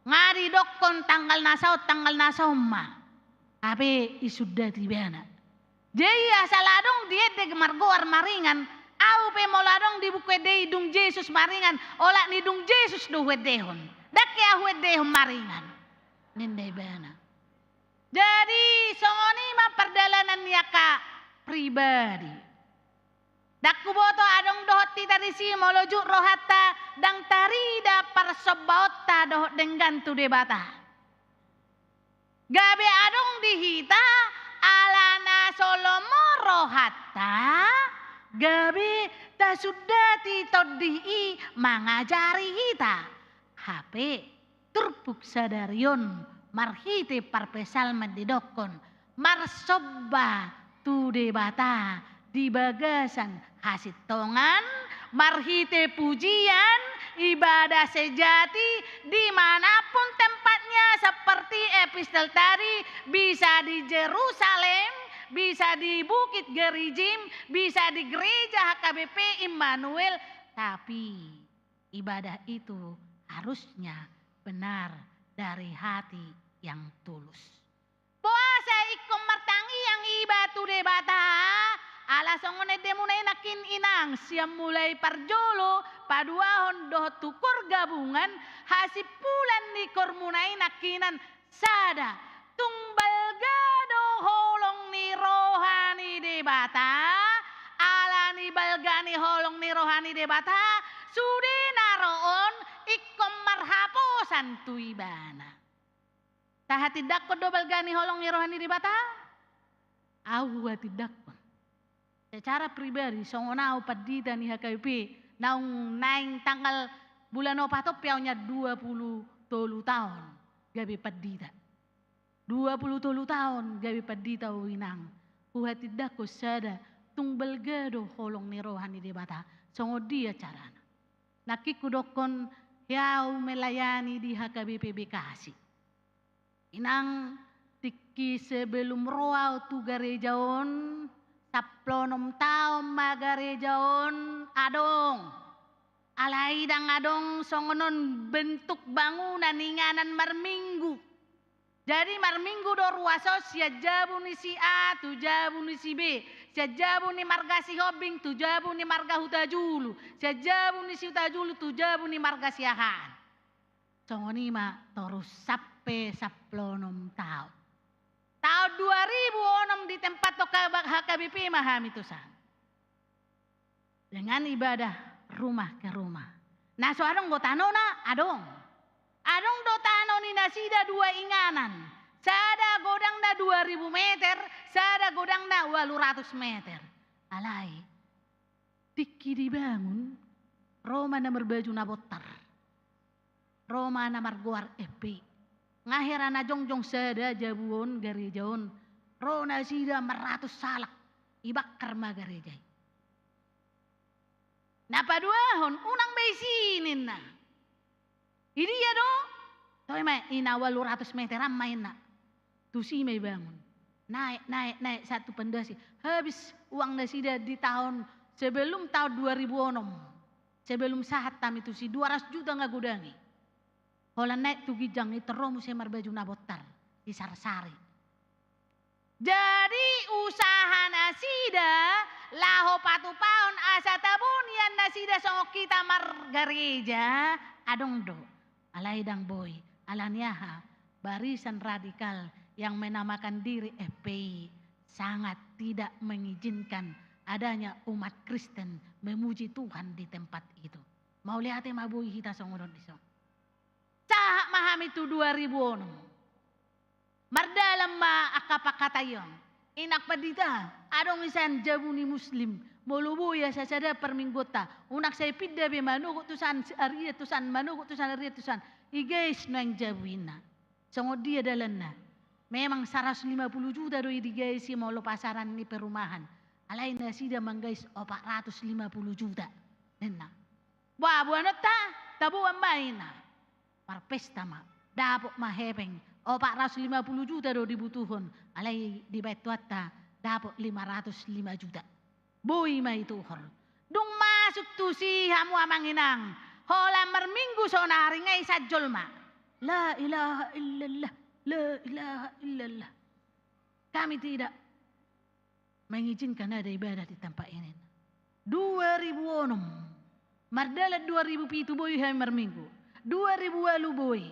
Nga didokkon tanggal na saon, tanggal na saon ma. Hape isundati ibana. Jadi asal adong di ende margoar maringan, ahu pe molo adong di buku ende i dung Jesus maringan, olat ni dung Jesus do huendehon. Dang hea huendehon maringan. Ninna ibana. Jadi songon i ma pardalanan ni angka pribadi. Dang huboto adong dohot hita disi molo jut rohanta dang tarida parsombaonta dohot denggan tu Debata. Gabe adong di hita ala na so lomo rohanta, gabe tasundati Tondi i mangajari hita. Hape turpuk sadari on marhite parpsalmen didokkon, marsomba tu Debata di bagasan hasintongan, marhite pujian, ibadah sejati, di mana pun tempatnya, seperti epistel tadi, bisa di Jerusalem, bisa di Bukit Gerizim, bisa di Gereja H K B P Immanuel, tapi ibadah itu harusnya benar dari hati yang tulus. Boasa ingkon martangiang iba tu Debata? Ala songon endemuna i nangkin inang, sian mulai parjolo, paduahon dohot tu koor gabungan, hasimpulan ni koormuna i nangkinan sada, tung balga do holong ni roha ni Debata. Ala ni balga ni holong ni roha ni Debata, sude na ro on ingkon marhaposan tu Ibana. Tahatindangkon do balga ni holong ni roha ni Debata? Ahu huhatindangkon. Secara pribadi, songon ahu pandita ni H K B P, naung naeng tanggal bulan opat on pe ahu nian dua pulu tolu taon gabe pandita. Dua pulu tolu taon gabe pandita ahu inang. Huhatindangkon sada, tung balga do holong ni roha ni Debata. Songon dia carana? Nangkin hudokkon, hea ahu melayani di H K B P Bekasi. Inang, tingki sebelum ro ahu tu gareja on, sampulu onom taon ma gareja on adong. Alai dang adong songon on bentuk bangunan inganan marminggu. Jadi marminggu do ruas on sian jabu ni si A tu jabu ni si B, sian jabu ni marga Sihombing tu jabu ni marga Hutajulu, sian jabu ni si Hutajulu tu jabu ni marga Siahaan. Songon i ma torus sampe sampulu onom taon. Taon dua ribu onom ditempat H K B P ma hami tusan. Dengan ibadah rumah ke rumah. Na so adong do tanona, adong. Adong do tano ni Nasida dua inganan, sada godangna dua ribu meter, sada godangna ualu ratus meter. Alai tingki dibangun, ro ma na marbaju na bontar, ro ma na margoar F P I. Nga hera na jongjong sada jabu on, gareja on, ro nasida maratus halak, ibakar ma gareja i. Na paduahon, unang be isi ninna. Idia do? Toe ma i na ualu ratus meteran ma inna. Tusi ma ibangun. Naek, naek, naek sahat tu pandasi. Habis uang nasida di tahun, sebelum tahun dua ribu onom. Sebelum sahat hami tusi, dua ratus juta nga godang i. Holan naek tu ginjang i, tor ro muse marbaju na bontar, disarsari. Jadi usaha nasida laho patupahon asa tabo nian nasida songon hita margareja, adong do. Alai ndang boi, ala ni aha? Barisan radikal yang menamakan diri F P I sangat tidak mengizinkan adanya umat Kristen memuji Tuhan di tempat itu. Mauliate ma boi hita songon on dison. Sahat ma hami tu dua ribu onom. Mardalan ma angka pangkataion. Inang pandita, adong i sian jabu ni Muslim, molo boi asa sada parmingguonta, unang sai pinda be manogot tu sian arian tu sian, manogot tu sian arian tu sian, igais nuaeng jabu inna. Songon dia dalanna? Memang saratus lima puluh juta do i digais i molo pasaran ni perumahan. Alai nasida manggais opat ratus lima puluh juta ninna. Boa, boanonta, taboan ma inna. Marpesta ma, dapot ma hepeng, opat ratus lima puluh juta do dibutuhon, alai dibaen Tuhanta dapot lima ratus lima juta. Boi ma i tuhor. Dung masuk tusi hamu amang inang, holan marminggu sonari nga i sian jolma. La ilaha illallah, la ilaha illallah. Kami tidak mengizinkan ada ibadah di tempat ini. Dua ribu onom. Mardalan dua ribu pitu boi hami marminggu. Dua ribu ualu boi.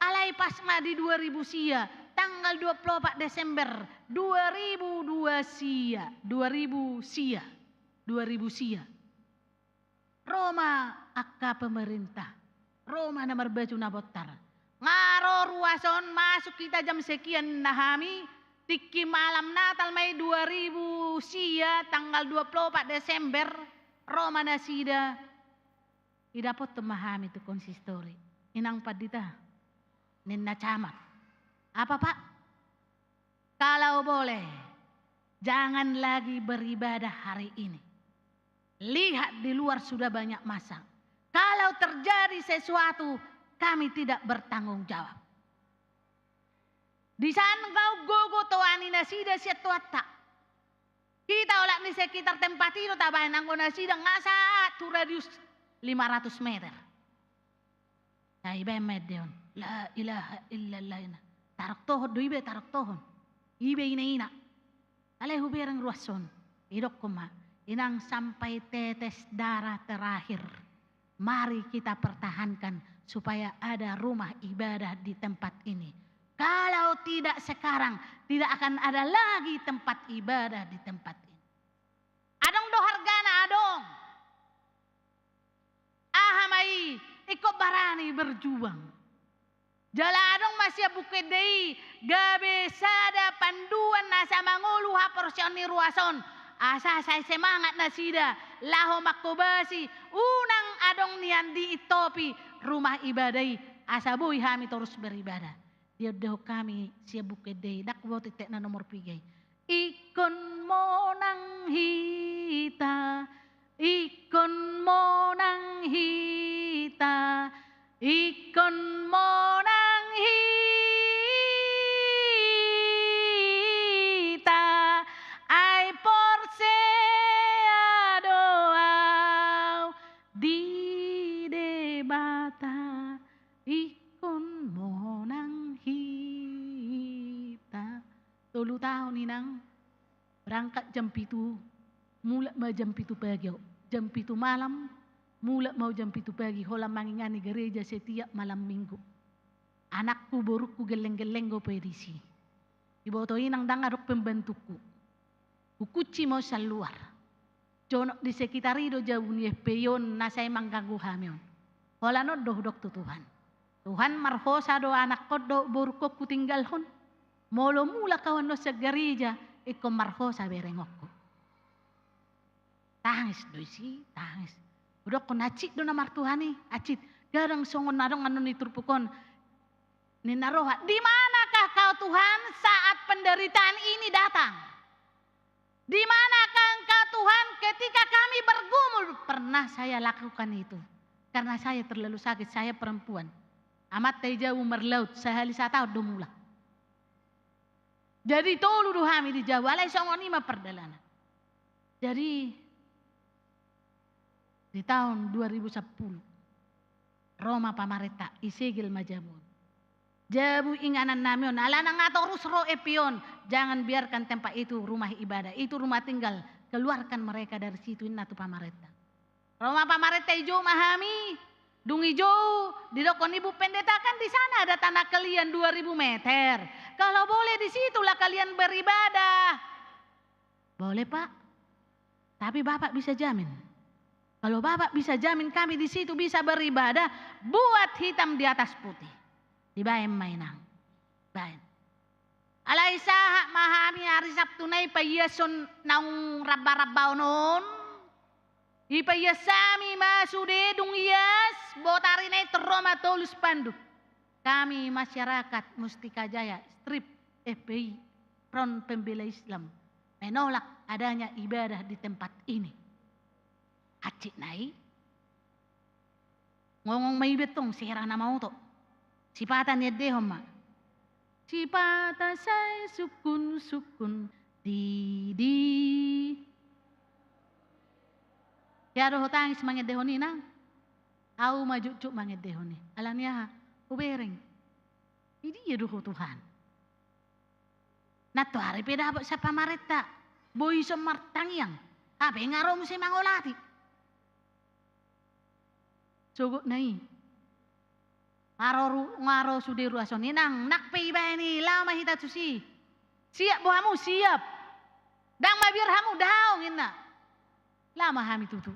Alai pas ma di dua ribu sia, tanggal dua puluh opat Desember dua ribu dua sia, dua ribu sia, dua ribu sia. Ro ma angka pemerintah, ro ma na marbaju na bontar. Nga ro ruas on, masuk hita jam sekian ninna hami, tingki malam Natal ma i dua ribu sia, tanggal dua puluh opat Desember, ro ma nasida. Idapothon ma hami tu konsistori. Inang pandita, ninna camat. Apa, Pak? Kalau boleh, jangan lagi beribadah hari ini. Lihat di luar sudah banyak massa. Kalau terjadi sesuatu, kami tidak bertanggung jawab. Di san gauk gogo toani nasida sian Tuhanta. Hita olat ni sekitar tempat i do tabahen anggo nasida nga sahat tu radius lima ratus meter. Sai ibaen ma ende on. La ilaha illallah inna. Taroktohon do iba, taroktohon. Iba ina-ina. Alai hubereng ruas on. Idokkon ma, inang sampai tetes darah terakhir. Mari kita pertahankan supaya ada rumah ibadah di tempat ini. Kalau tidak sekarang, tidak akan ada lagi tempat ibadah di tempat ini. Adong do hargana, adong. Aha ma i, ingkon barani berjuang. Jala adong ma sian buku ende i gabe sada panduan asa mangolu haporseaon ni ruas on, asa sai semangat nasida laho manghobasi, unang adong nian diintopi rumah ibadah i, asa boi hami torus beribadah. Diondehon hami sian buku ende i, ndang huboto intekna nomor piga i. Ingkon monang hita, ingkon monang hita, ingkon monang hita, ai porsea do au di Debata, ingkon monang hita. Tolu taon inang, berangkat jam pitu, mulak ma jam pitu pagi au. Jam pitu malam, mulak ma au jam pitu pagi, holan mangingani gareja setiap malam minggu. Anakku, borungku gelleng-gelleng do pe disi. Iboto inang ndang adong pembantuku. Hukunci ma au sian luar. Jonok di sekitar i do jabu ni F P I on na sai mangganggu hami on. Holan on do hudok tu Tuhan. Tuhan, marhosa do anakkon dohot borungkon hutinggalhon. Molo mulak ahu annon sian gareja, ingkon marhosa berengonku. Tangis do isi, tangis. Hudokkon, hansit do na martuhan i, hansit. Gadang songon na adong annon di turpuk on. Ninna roha, di manakah kau Tuhan saat penderitaan ini datang? Di manakah Engkau Tuhan ketika kami bergumul? Pernah saya lakukan itu. Karena saya terlalu sakit, saya perempuan. Amanta i jabu marlaut, sahali sataon do mulak. Jadi tolu do hami di jabu, alai songon i ma pardalanan. Jadi di taon dua ribu sampulu, ro ma pamarenta, disegel ma jabu on. Jabu inganan nami on, alana nga torus ro epi on, jangan biarkan tempat itu rumah ibadah, itu rumah tinggal, keluarkan mereka dari situ, ninna tu pamarenta. Ro ma pamarenta, dijou ma hami, dung dijou, didokkon ibu pendeta, kan di sana ada tanah kalian dua ribu meter. Kalau boleh di situlah kalian beribadah. Boleh, Pak. Tapi Bapak bisa jamin. Kalau Bapak bisa jamin kami di situ bisa beribadah, buat hitam di atas putih. Dibaen ma, Inang. Baen. Alai sahat ma hami ari Sabtu nai paiashon naung ramba-rambaon on. Ipaias hami ma sude, dung ias, botarina i ro ma tolu spanduk. Kami masyarakat Mustika Jaya, Strip, F P I, Front Pembela Islam, menolak adanya ibadah di tempat ini. Hansit nai. Ngongong ma iba tong, sera na maoto. Sipata niendehon ma. Sipata sai sungkun-sungkun di, di. Ia do hutangis mangendehon i, Nang. Ahu ma jukjuk mangendehon i. Alani aha? Hubereng. Di dia do ho Tuhan? Nantoari pe dapot sian pamarenta, boi ison martangiang. Hape nga ro muse mangolati. Sogotna i. Nga ro ru-, nga ro sude ruas on, Inang, nang pe ibaen i, laho ma hita tusi. Siap bo hamu? Siap. Ndang mabiar hamu? Daong, ninna. Laho ma hami tutu.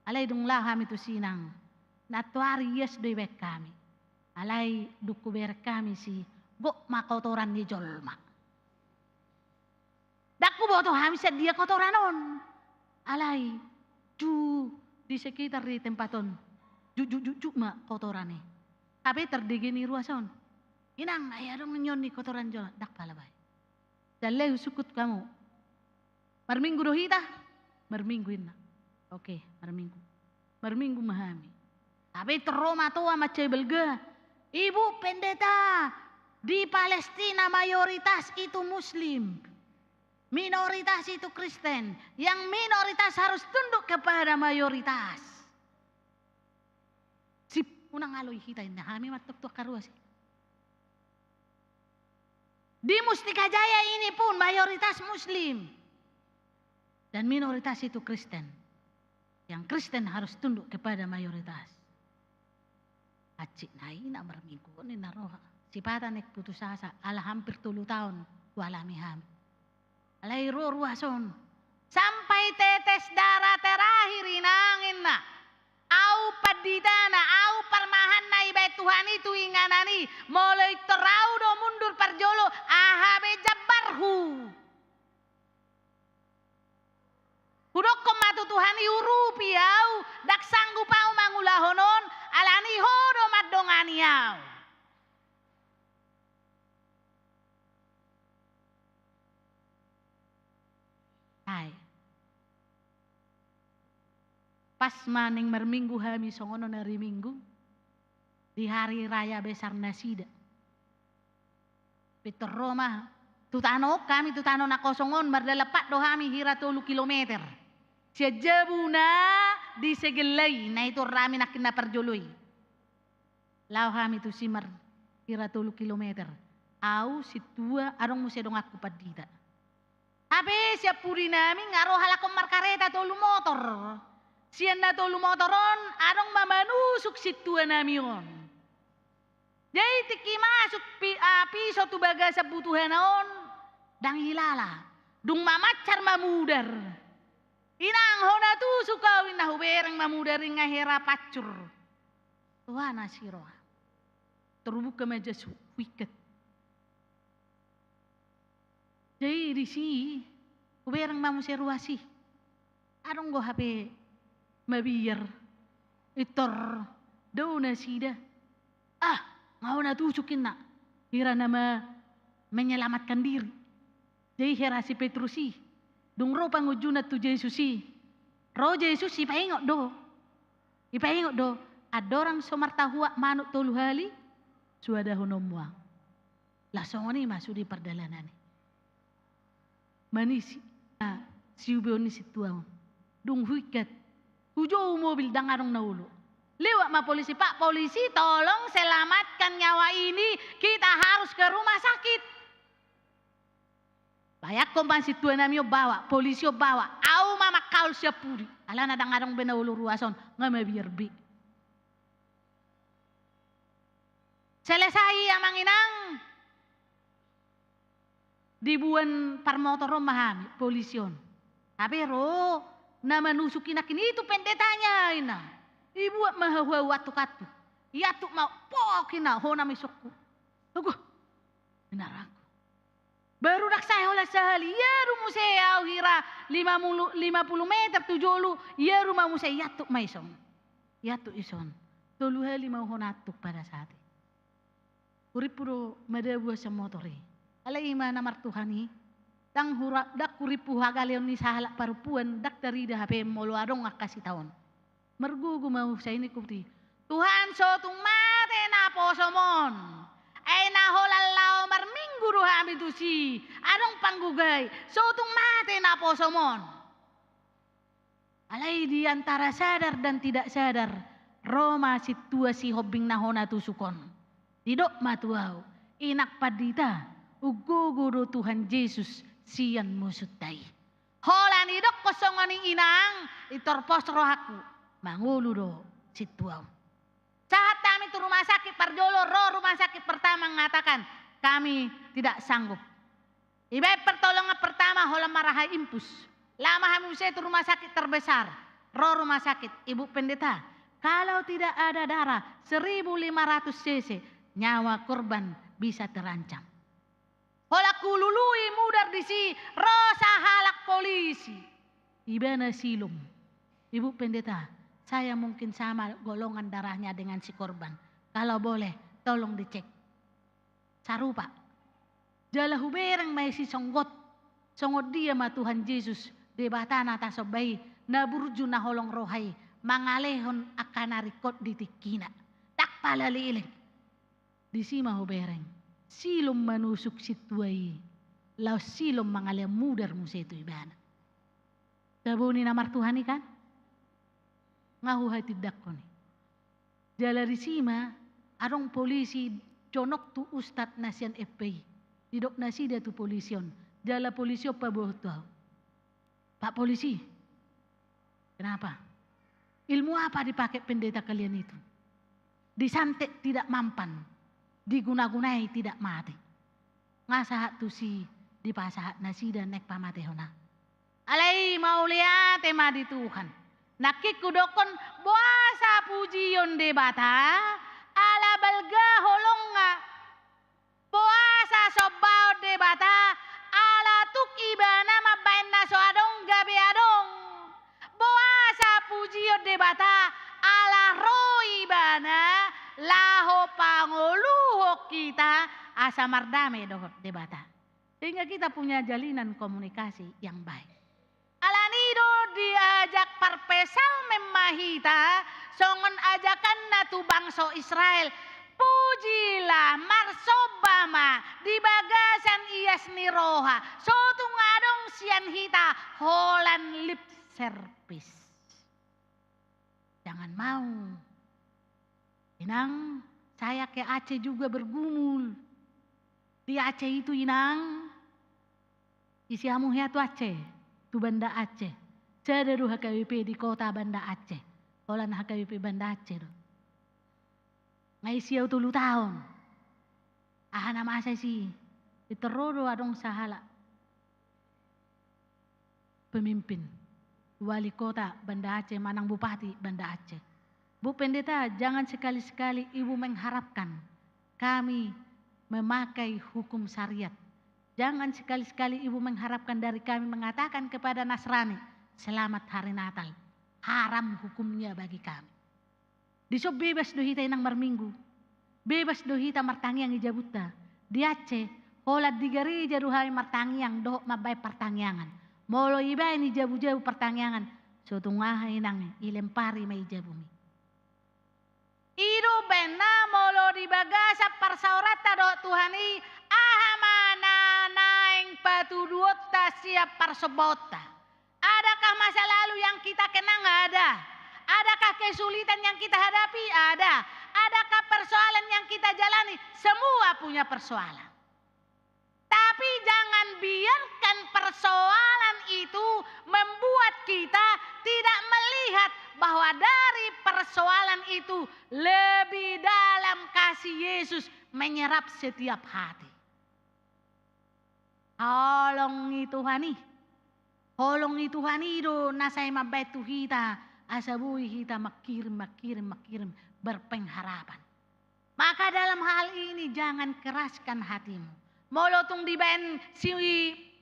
Alai dung laho hami tusi, Inang, nantoari ias do ibaen hami. Alai dung hubereng hami tusi, gok ma kotoran ni jolma. Ndang huboto hami sian dia kotoran on. Alai, ju, di sekitar di tempat on, jukjuk-jukjuk ma kotoran i. Hape tardege ni ruas on. Inang, ai adong nion ni kotoran jolma, ndang pala baen. Jala husungkun hamu. Marminggu do hita? Marminggu, ninna. Oke, marminggu. Marminggu ma hami. Hape ro ma toa mansai balga. Ibu pendeta, di Palestina mayoritas itu Muslim. Minoritas itu Kristen. Yang minoritas harus tunduk kepada mayoritas. Sip, unang aloi hita, ninna. Hami mantong tu angka ruas i. Di Mustika Jaya ini pun mayoritas Muslim dan minoritas itu Kristen. Yang Kristen harus tunduk kepada mayoritas. Hansit nai, na marminggu on, ninna roha. Sipata naeng putus asa, ala hampir tolu taon hualami hami. Alai ro ruas on. Sampai tetes darah terakhir, Inang, ninna. Ahu panditana, ahu parmahanna ibaen Tuhan i tu inganan i. Molo pintor ahu do mundur parjolo, aha be jambarhu? Hudokkon ma tu Tuhan i, urupi ahu, ndang sanggup ahu mangulahon on, alani ho do mandongani ahu. Ai. Pas ma naeng marminggu hami songon on ari Minggu, di hari raya besar nasida. Pintor ro ma, tu tano on hami, tu tano na kosong on, mardalan pat do hami hira tolu kilometer. Sian jabu na di Segel i, na i tu hami nangkin na parjolo i. Laho hami tusi mar hira tolu kilometer. Ahu, sintua, adong muse donganku pandita. Hape sian pudi nami nga ro halak on markareta tolu motor. Sian na tolu motor on, adong ma manusuk sintua nami on. Jadi tingki masuk pi-, ah, piso tu bagasan butuhana on, ndang hilala. Dung mamancar mamudar. Inang, hona tusuk ahu, ninna, hubereng mamudar i nga hera pancur. Rohana si roha. Tor hubuka ma jas huingkat. Jadi disi hubereng ma muse ruas i. Adong do hape mabiar. Pintor dao nasida. Ah, nga hona tusuk inna. Hira na ma-, menyelamatkan diri. Jadi hira si Petrus i, dung ro pangunjunan tu Jesus i, ro Jesus i, ipaingot do. Ipaingot do, andorang so martahuak manuk tolu hali, suadahononmu ahu. Laos songon i ma sude pardalanan i. Manisi, ah, siubeon ni sintua on. Dung huingkat, hujou mobil, ndang adong na olo. Lewat ma polisi, "Pak polisi, tolong selamatkan nyawa ini, kita harus ke rumah sakit." Bayangkon ma sintua nami on baoa, polisi on baoa, ahu ma mangkaol sian pudi. Alana ndang adong be na olo ruas on, nga mabiar be. Selesai amang inang, diboan parmotor on ma hami, polisi on. Hape ro na manusuk inangkin i tu pendetana, inna. Diboan ma hau-hau, antuk-antuk. Iantuk ma, pok, inna, hona ma isongku. Ogo, inna, rangku. Baru ndang sae holan sahali, iaru muse ahu hira lima pulu, lima pulu meter tu jolo, iaru ma muse, iantuk ma ison. Iantuk ison. Tolu hali ma au hona antuk pada saat i. Hurimpu do madabu sian motor i. Alai i ma na martuhan i, ndang hura-, ndang hurimpu hagaleon ni sahalak parompuan, ndang tarida hape molo adong angka sitaon. Margogo ma au sainingku tu i. Tuhan, so tung mate naposom on. Ai na holan laho marminggu do hami tusi. Adong panggogai. So tung mate naposom on. Alai di antara sadar dan tidak sadar, ro ma sintua sihombing na hona tusuk on. Didok ma tu au, inang pandita, umgogo do Tuhan Jesus sian musunta i. Holan idokkon songon i inang, pintor pos rohangku, mangolu do sintua on. Sahat hami tu rumah sakit parjolo, ro rumah sakit pertama mengatakan, kami tidak sanggup. Ibaen pertolongan pertama holan marhahai infus. Laho ma hami muse tu rumah sakit terbesar. Ro rumah sakit, Ibu Pendeta, kalau tidak ada darah seribu lima ratus cc, nyawa korban bisa terancam. Holan hulului mudar disi, ro sahalak polisi. Ibana silom. Ibu Pendeta, saya mungkin sama golongan darahnya dengan si korban. Kalau boleh, tolong dicek. Sarupa. Jala hubereng ma i sisonggot. Songon dia ma Tuhan Jesus, Debata na tasomba i, na burju na holong roha i, mangalehon angka na ringkot di tingkina. Ndang pala leleng. Disi ma hubereng. Silom manusuk sintua i. Laos silom mangalehon mudar muse tu ibana. Tabo ni na martuhan i kan? Nga huhatindangkon i. Jala disi ma, adong polisi jonok tu ustad na sian F P I. Didok nasida tu polisi on. Jala polisi on paboahon tu au. Pak polisi, kenapa? Ilmu apa dipakai pendeta kalian itu? Disantet tidak mampan, digunagunai tidak mati. Nga sahat tusi dipasahat nasida naeng pamatehon au. Alai mauliate ma di Tuhan. Nangkin hudokkon boasa pujion Debata, ala balga holongna. Boasa sombaon Debata, ala tuk ibana mambaen na so adong gabe adong. Boasa pujion Debata, ala ro ibana laho pangoluhon hita asa mardame dohot Debata. Sehingga kita punya jalinan komunikasi yang baik. Alani do diajak parpsalmen ma hita, songon ajakanna tu bangso Israel, pujilah, marsomba ma di bagasan ias ni roha, so tung adong sian hita holan lip service. Jangan mau. Inang, saya ke Aceh juga bergumul. Di Aceh itu, Inang, isi hamu hea tu Aceh, tu Banda Aceh. Sada do H K B P di kota Banda Aceh. Holan H K B P Banda Aceh do. Nga isi au tolu taon. Aha na masa isi? Pintor ro do adong sahalak pemimpin, wali kota Banda Aceh manang bupati Banda Aceh. Bu Pendeta, jangan sekali-sekali ibu mengharapkan kami memakai hukum syariat. Jangan sekali-sekali ibu mengharapkan dari kami mengatakan kepada Nasrani, "Selamat Hari Natal." Haram hukumnya bagi kami. Dison bebas do hita inang marminggu. Bebas do hita martangiang di jabunta. Di Aceh, holan di gareja do hami martangiang dohot mambaen partangiangan. Molo ibaen i jabu-jabu partangiangan, so tung aha inang, ilempari ma i jabumi. I do baenna molo di bagasan parsaoranta dohot Tuhan i, aha ma na naeng patuduonta sian parsombaonta? Adakah masa lalu yang kita kenang? Ada. Adakah kesulitan yang kita hadapi? Ada. Adakah persoalan yang kita jalani? Semua punya persoalan. Tapi jangan biarkan persoalan itu membuat kita tidak melihat bahwa dari persoalan itu lebih dalam kasih Yesus menyerap setiap hati. Holong ni Tuhan i. Holong ni Tuhan i do na sai mambaen tu hita, asa boi hita mangkirim, mangkirim, mangkirim, berpengharapan. Maka dalam hal ini jangan keraskan hatimu. Molo tung dibaen si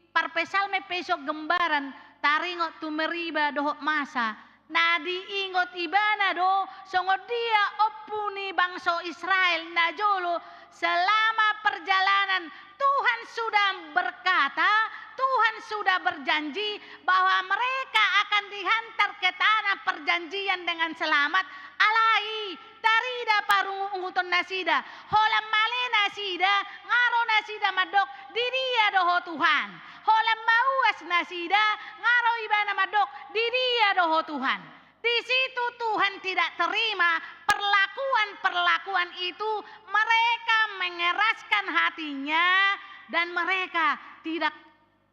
parpsalmen pe ison gambaran, taringot tu Meriba dohot Masa, na diingot ibana do songon dia ompu ni bangso Israel najolo selama perjalanan. Tuhan sudah berkata, Tuhan sudah berjanji bahwa mereka akan dihantar ke tanah perjanjian dengan selamat. Alai tarida parungutungnasida, holan male nasida, nga ro nasida mandok, "Di dia do Ho Tuhan?" Holan mauas nasida, nga ro ibana mandok, "Di dia do Ho Tuhan?" Di situ Tuhan tidak terima perlakuan-perlakuan itu, mereka mengeraskan hatinya dan mereka tidak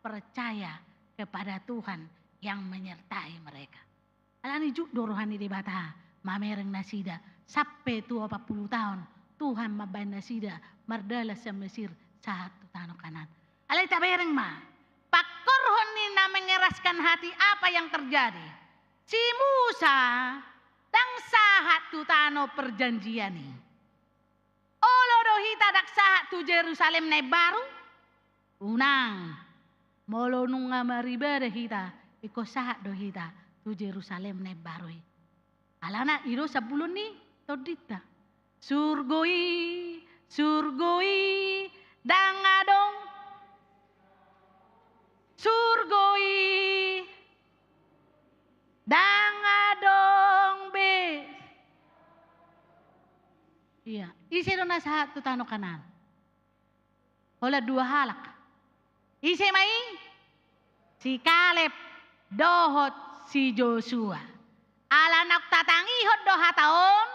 percaya kepada Tuhan yang menyertai mereka. Alani i jut do roha ni Debata mamereng nasida, sampe tu opat pulu taon Tuhan mambaen nasida mardalan sian Mesir sahat tu tano Kanaan. Alai tabereng ma, pangkorhon ni na mengeraskan hati apa yang terjadi? Si Musa ndang sahat tu tano perjanjian i. Olo do hita ndang sahat tu Jerusalem na imbaru? Unang. Molo nunga maribada hita, ingkon sahat do hita tu Jerusalem na imbaru i. Alana i do sambulon ni tondinta. Surgo i, surgo i, ndang adong. Surgo i, ndang adong be. Ia, ise do na sahat tu tano Kanaan? Holan dua halak. Ise ma i? Si Kaleb dohot si Josua. Ala naung tatangihon do hata on,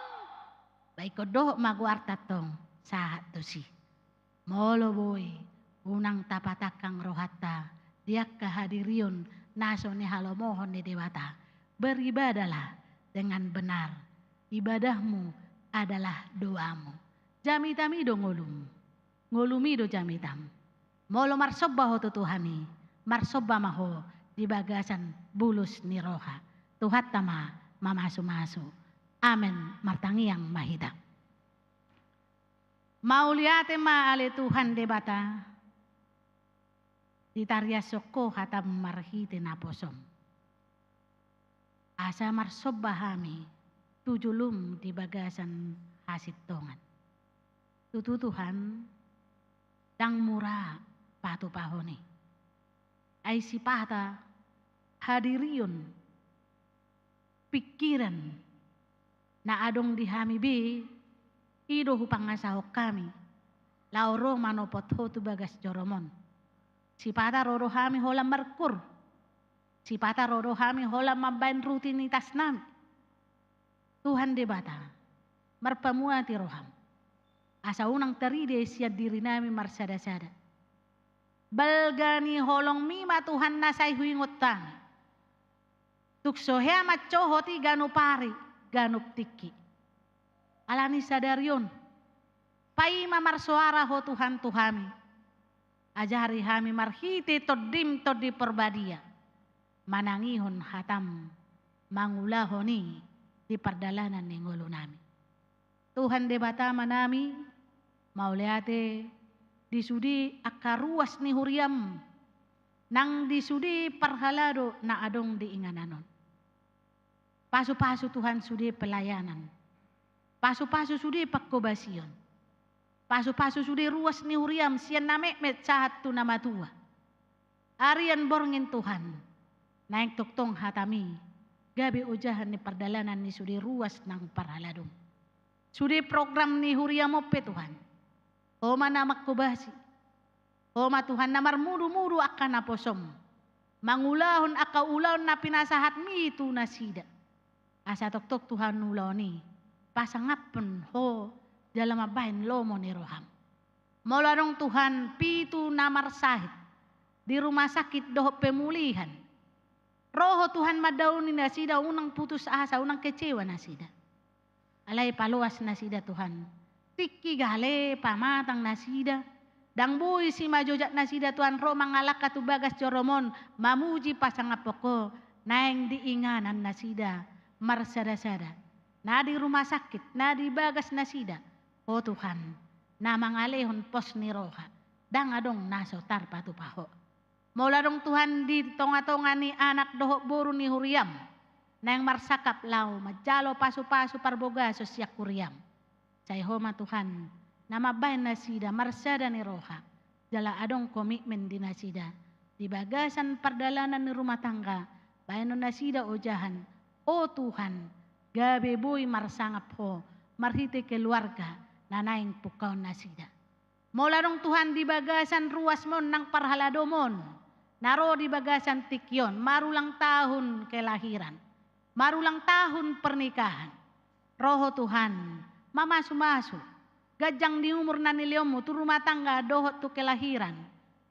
ba ingkon dohot ma goarta antong sahat tusi. Molo boi, unang tapatangkang rohanta di angka hadirion na so nihalomohon ni Debata. Beribadahlah dengan benar. Ibadahmu adalah doamu. Jamitam i do ngolum. Ngolum i do jamitam. Molo marsomba ho tu Tuhan i, marsomba ma ho di bagasan bulus ni roha. Tuhanta ma mamasumasu. Amen. Martangiang ma hita. Mauliate ma ale Tuhan Debata, ditariashon ho hatam marhite naposom. Asa marsomba hami tu jolom di bagasan hasintongan. Tutu Tuhan, ndang mura patupahon i. Ai sipata hadirion, pingkiran na adong di hami be, i do hupangasahon hami laho ro manopot ho tu bagas jorom on. Sipata ro do hami holan marungkul. Sipata ro do hami holan mambaen rutinitas nami. Tuhan Debata, marpamuati roham, asa unang tarida sian diri nami marsadasada. Balga ni holongmi ma Tuhan na sai huingot hami. Tung so hea mancohot i ganup ari, ganup tingki. Alani sadari on, paima marsoara ho Tuhan tu hami. Ajari hami marhite Tondim Tondi Porbadia manangihon hatam, mangulahon i di pardalanan ni ngolu nami. Tuhan Debata Ama nami, Mauliate di sude angka ruas ni huriam, nang di sude parhalado na adong di inganan on. Pasupasu Tuhan sude pelayanan. Pasupasu sude pangkobasion. Pasupasu sude ruas ni huriam sian na metmet sahat tu na matua. Arian borngin Tuhan, naeng tongtong hatami gabe ojahan ni pardalanan ni sude ruas nang parhaladom. Sude program ni huriam on pe Tuhan, Ho ma na mangkobasi. Ho ma Tuhan na marmudumudu angka naposom, mangulahon angka ulaon na pinasahatmi tu nasida. Asa tongtong Tuhan ulaon i pasangaphon Ho jala mambahen lomo ni roham. Molo adong Tuhan pitu na marsahit di rumah sakit dohot pemulihan, ro Ho Tuhan mandaoni nasida, unang putus asa, unang kecewa nasida. Alai paloas nasida Tuhan. Tingki gale pamatang nasida, ndang boi simajojak nasida Tuhan ro mangalangka tu bagas jorom on, mamuji pasangaphon Ho, naeng di inganan nasida marsadasada, na di rumah sakit, na di bagas nasida. Ho Tuhan, na mangalehon pos ni roha, ndang adong na so tarpatupa Ho. Molo adong Tuhan di tongatonga ni anak dohot boru ni huriam, naeng marsangkap laho manjalo pasupasu parbagason sian huriam, sai Ho ma Tuhan na mambahen nasida marsada ni roha, jala adong komitmen di nasida di bagasan pardalanan ni rumah tangga, bahenon nasida ojahan, O Tuhan, gabe boi marsangap Ho marhite keluarga na naeng pungkaon nasida. Molo adong Tuhan di bagasan ruasmon nang parhaladomon, na ro di bagasan tingki on, marulang tahun kelahiran, marulang tahun pernikahan, ro Ho Tuhan mamasumasu, ganjang ni umur na nilehonmu tu rumah tangga dohot tu kelahiran,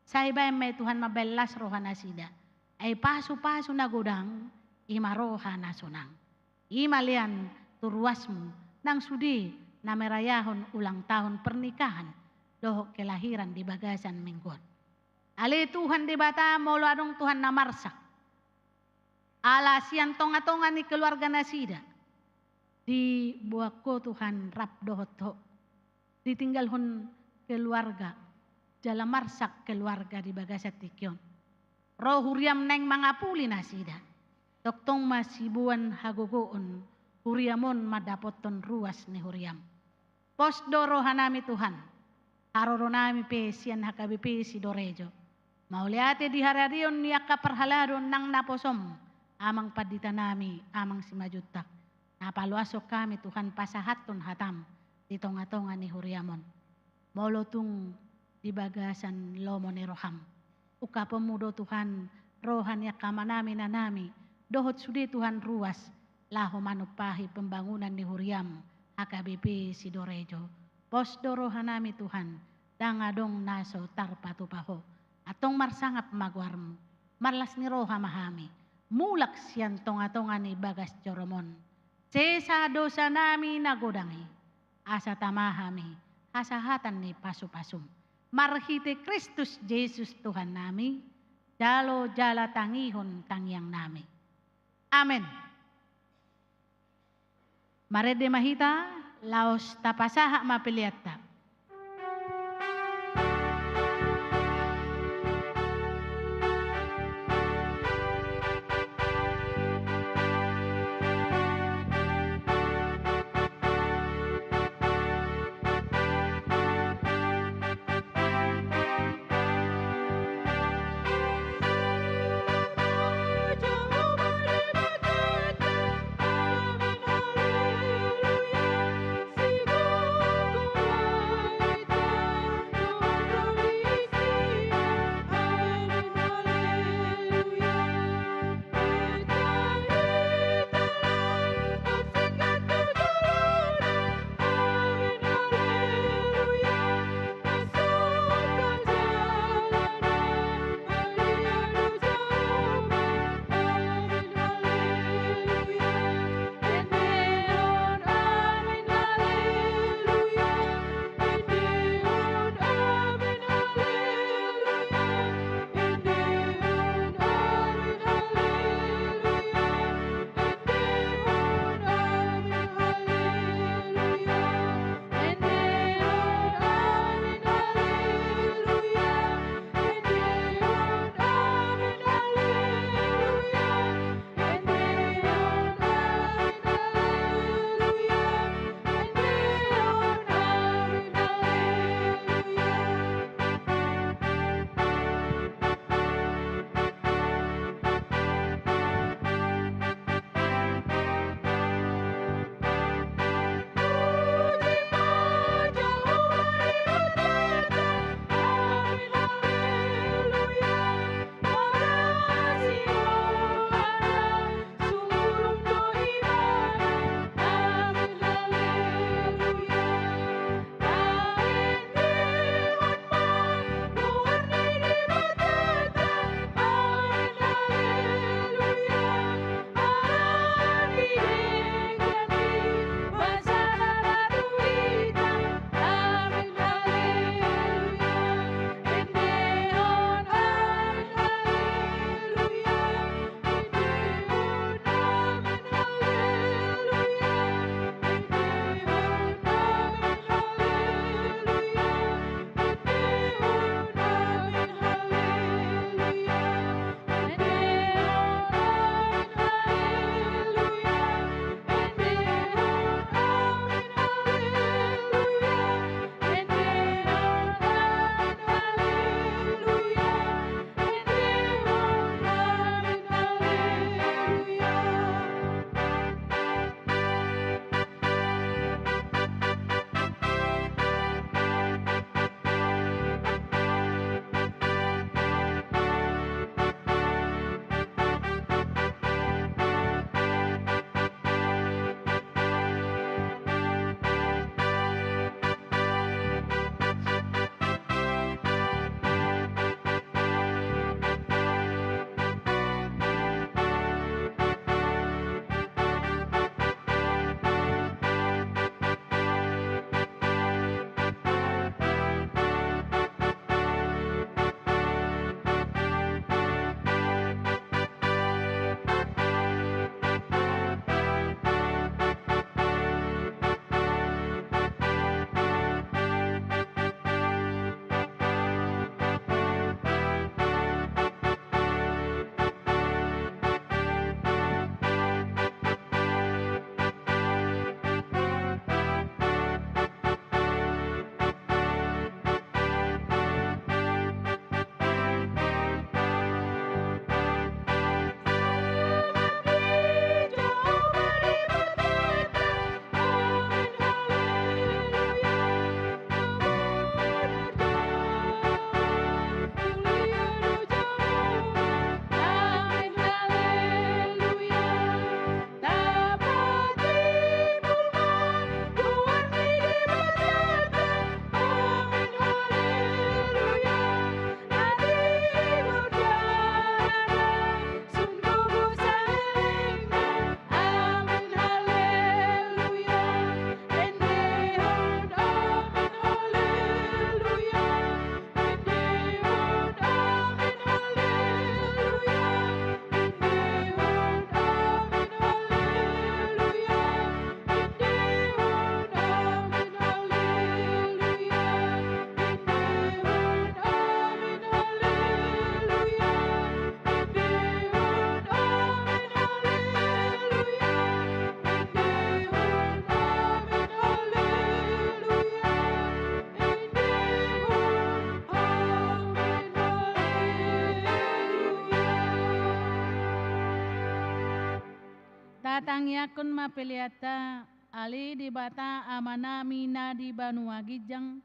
sai bahen ma i Tuhan mambahen las roha nasida. Ai pasupasu na godang, i ma roha na sonang. I ma lean tu ruasmu nang sude na merayahon ulang tahun pernikahan dohot kelahiran di bagasan minggu on. Ale Tuhan Debata, molo adong Tuhan na marsak ala sian tongatonga ni keluarga nasida, diboan Ho Tuhan rap dohot Ho, ditinggalhon keluarga, jala marsak keluarga di bagasan tingki on. Ro huriam naeng mangapuli nasida. Tongtong ma siboan hagogoon huriamon mandapothon ruas ni huriam. Pos do rohanami Tuhan, haroronami pe sian H K B P Sidorejo. Mauliate di haradeon ni angka parhalado nang naposom, amang panditanami, amang Simanjuntak. Na paloashon hami Tuhan pasahathon hatam di tongatonga ni huriamon. Molo tung di bagasan lomo ni roham, ungkaponmu do Tuhan roha ni angka amanami, inanami, dohot sude Tuhan ruas laho manumpahi pembangunan ni huriam H K B P Sidorejo. Pos do rohanami Tuhan, ndang adong na so tarpatupa Ho. Antong marsangap ma goarmu, marlas ni roha ma hami, mulak sian tongatonga ni bagas jorom on. Sesa dosanami na godang i, asa tama hami hasahatan ni pasupasum. Marhite Kristus Jesus Tuhannami, jalo jala tangihon tangiangnami. Amen. Marende ma hita, laos tapasahat ma peleanta. Tatangiangkon ma peleanta. Ale Debata Amanami na di banua ginjang,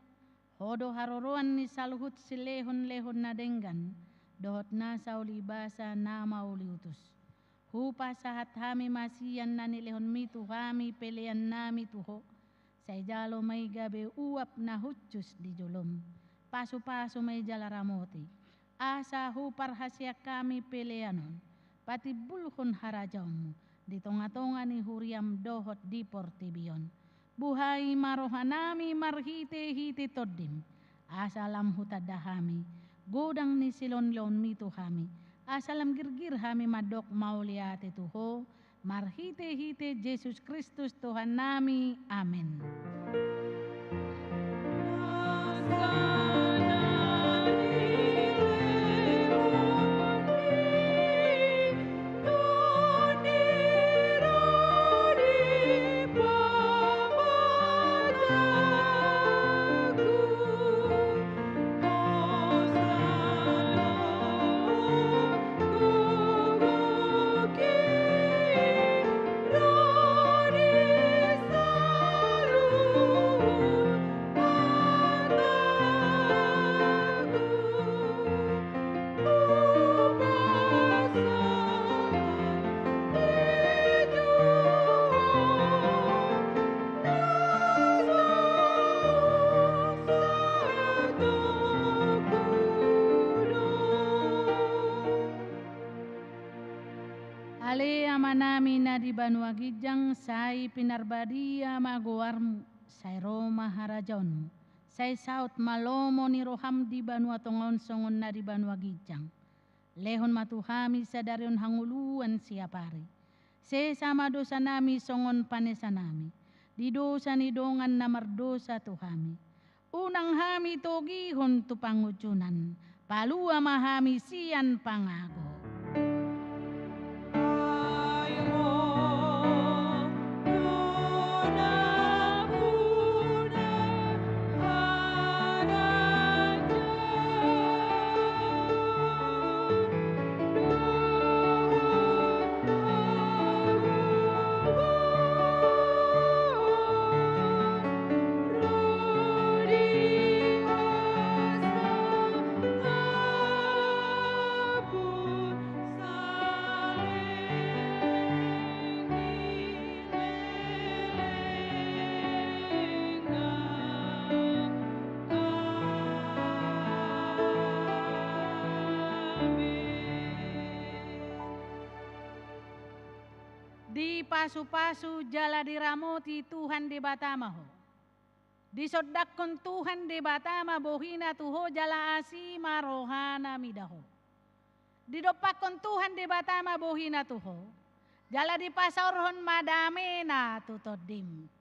Ho do haroroan ni saluhut silehonlehon na denggan dohot na sauli basa na mauliutus. Hupasahat hami ma sian na nilehonmi tu hami peleannami tu Ho. Sai jalo ma i gabe uap na hushus di jolom. Pasupasu ma i jala ramoti, asa huparhaseang hami pelean on patimbulhon harajaonmu di tongatonga ni huriam dohot di portibi on. Buhai ma rohanami marhitehite Tondim, asa lam hutanda hami godang ni silehonlehonmi tu hami, asa lam girgir hami mandok mauliate tu Ho, marhitehite Jesus Kristus Tuhannami. Amen. Ale Amanami na di banua ginjang, sai pinarbadia ma goarmu, sai ro ma harajaonmu, sai saut ma lomo ni roham di banua tonga on songon na di banua ginjang. Lehon ma tu hami sadari on hangoluan siapari. Sesa ma dosanami songon panesanami di dosa ni dongan na mardosa tu hami. Unang hami togihon tu pangunjunan, palua ma hami sian pangago. Dipasupasu jala diramoti Tuhan Debata ma ho. Disondangkon Tuhan Debata ma bohina tu ho jala asi ma rohana mida ho. Didompakkon Tuhan Debata ma bohina tu ho, jala dipasaorhon ma damena tu tondim.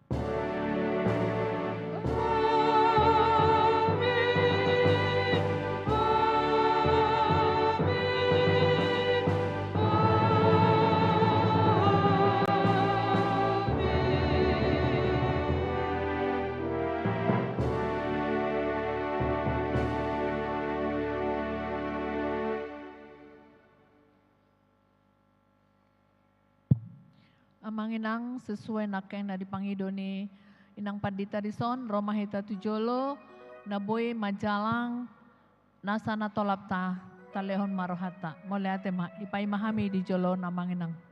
Amang inang, sesuai nangkin na dipangido ni inang pandita dison, ro ma hita tu jolo, na boi manjalang nasa na tolapta, talehon ma rohanta. Mauliate ma, dipaima hami di jolo on amang inang.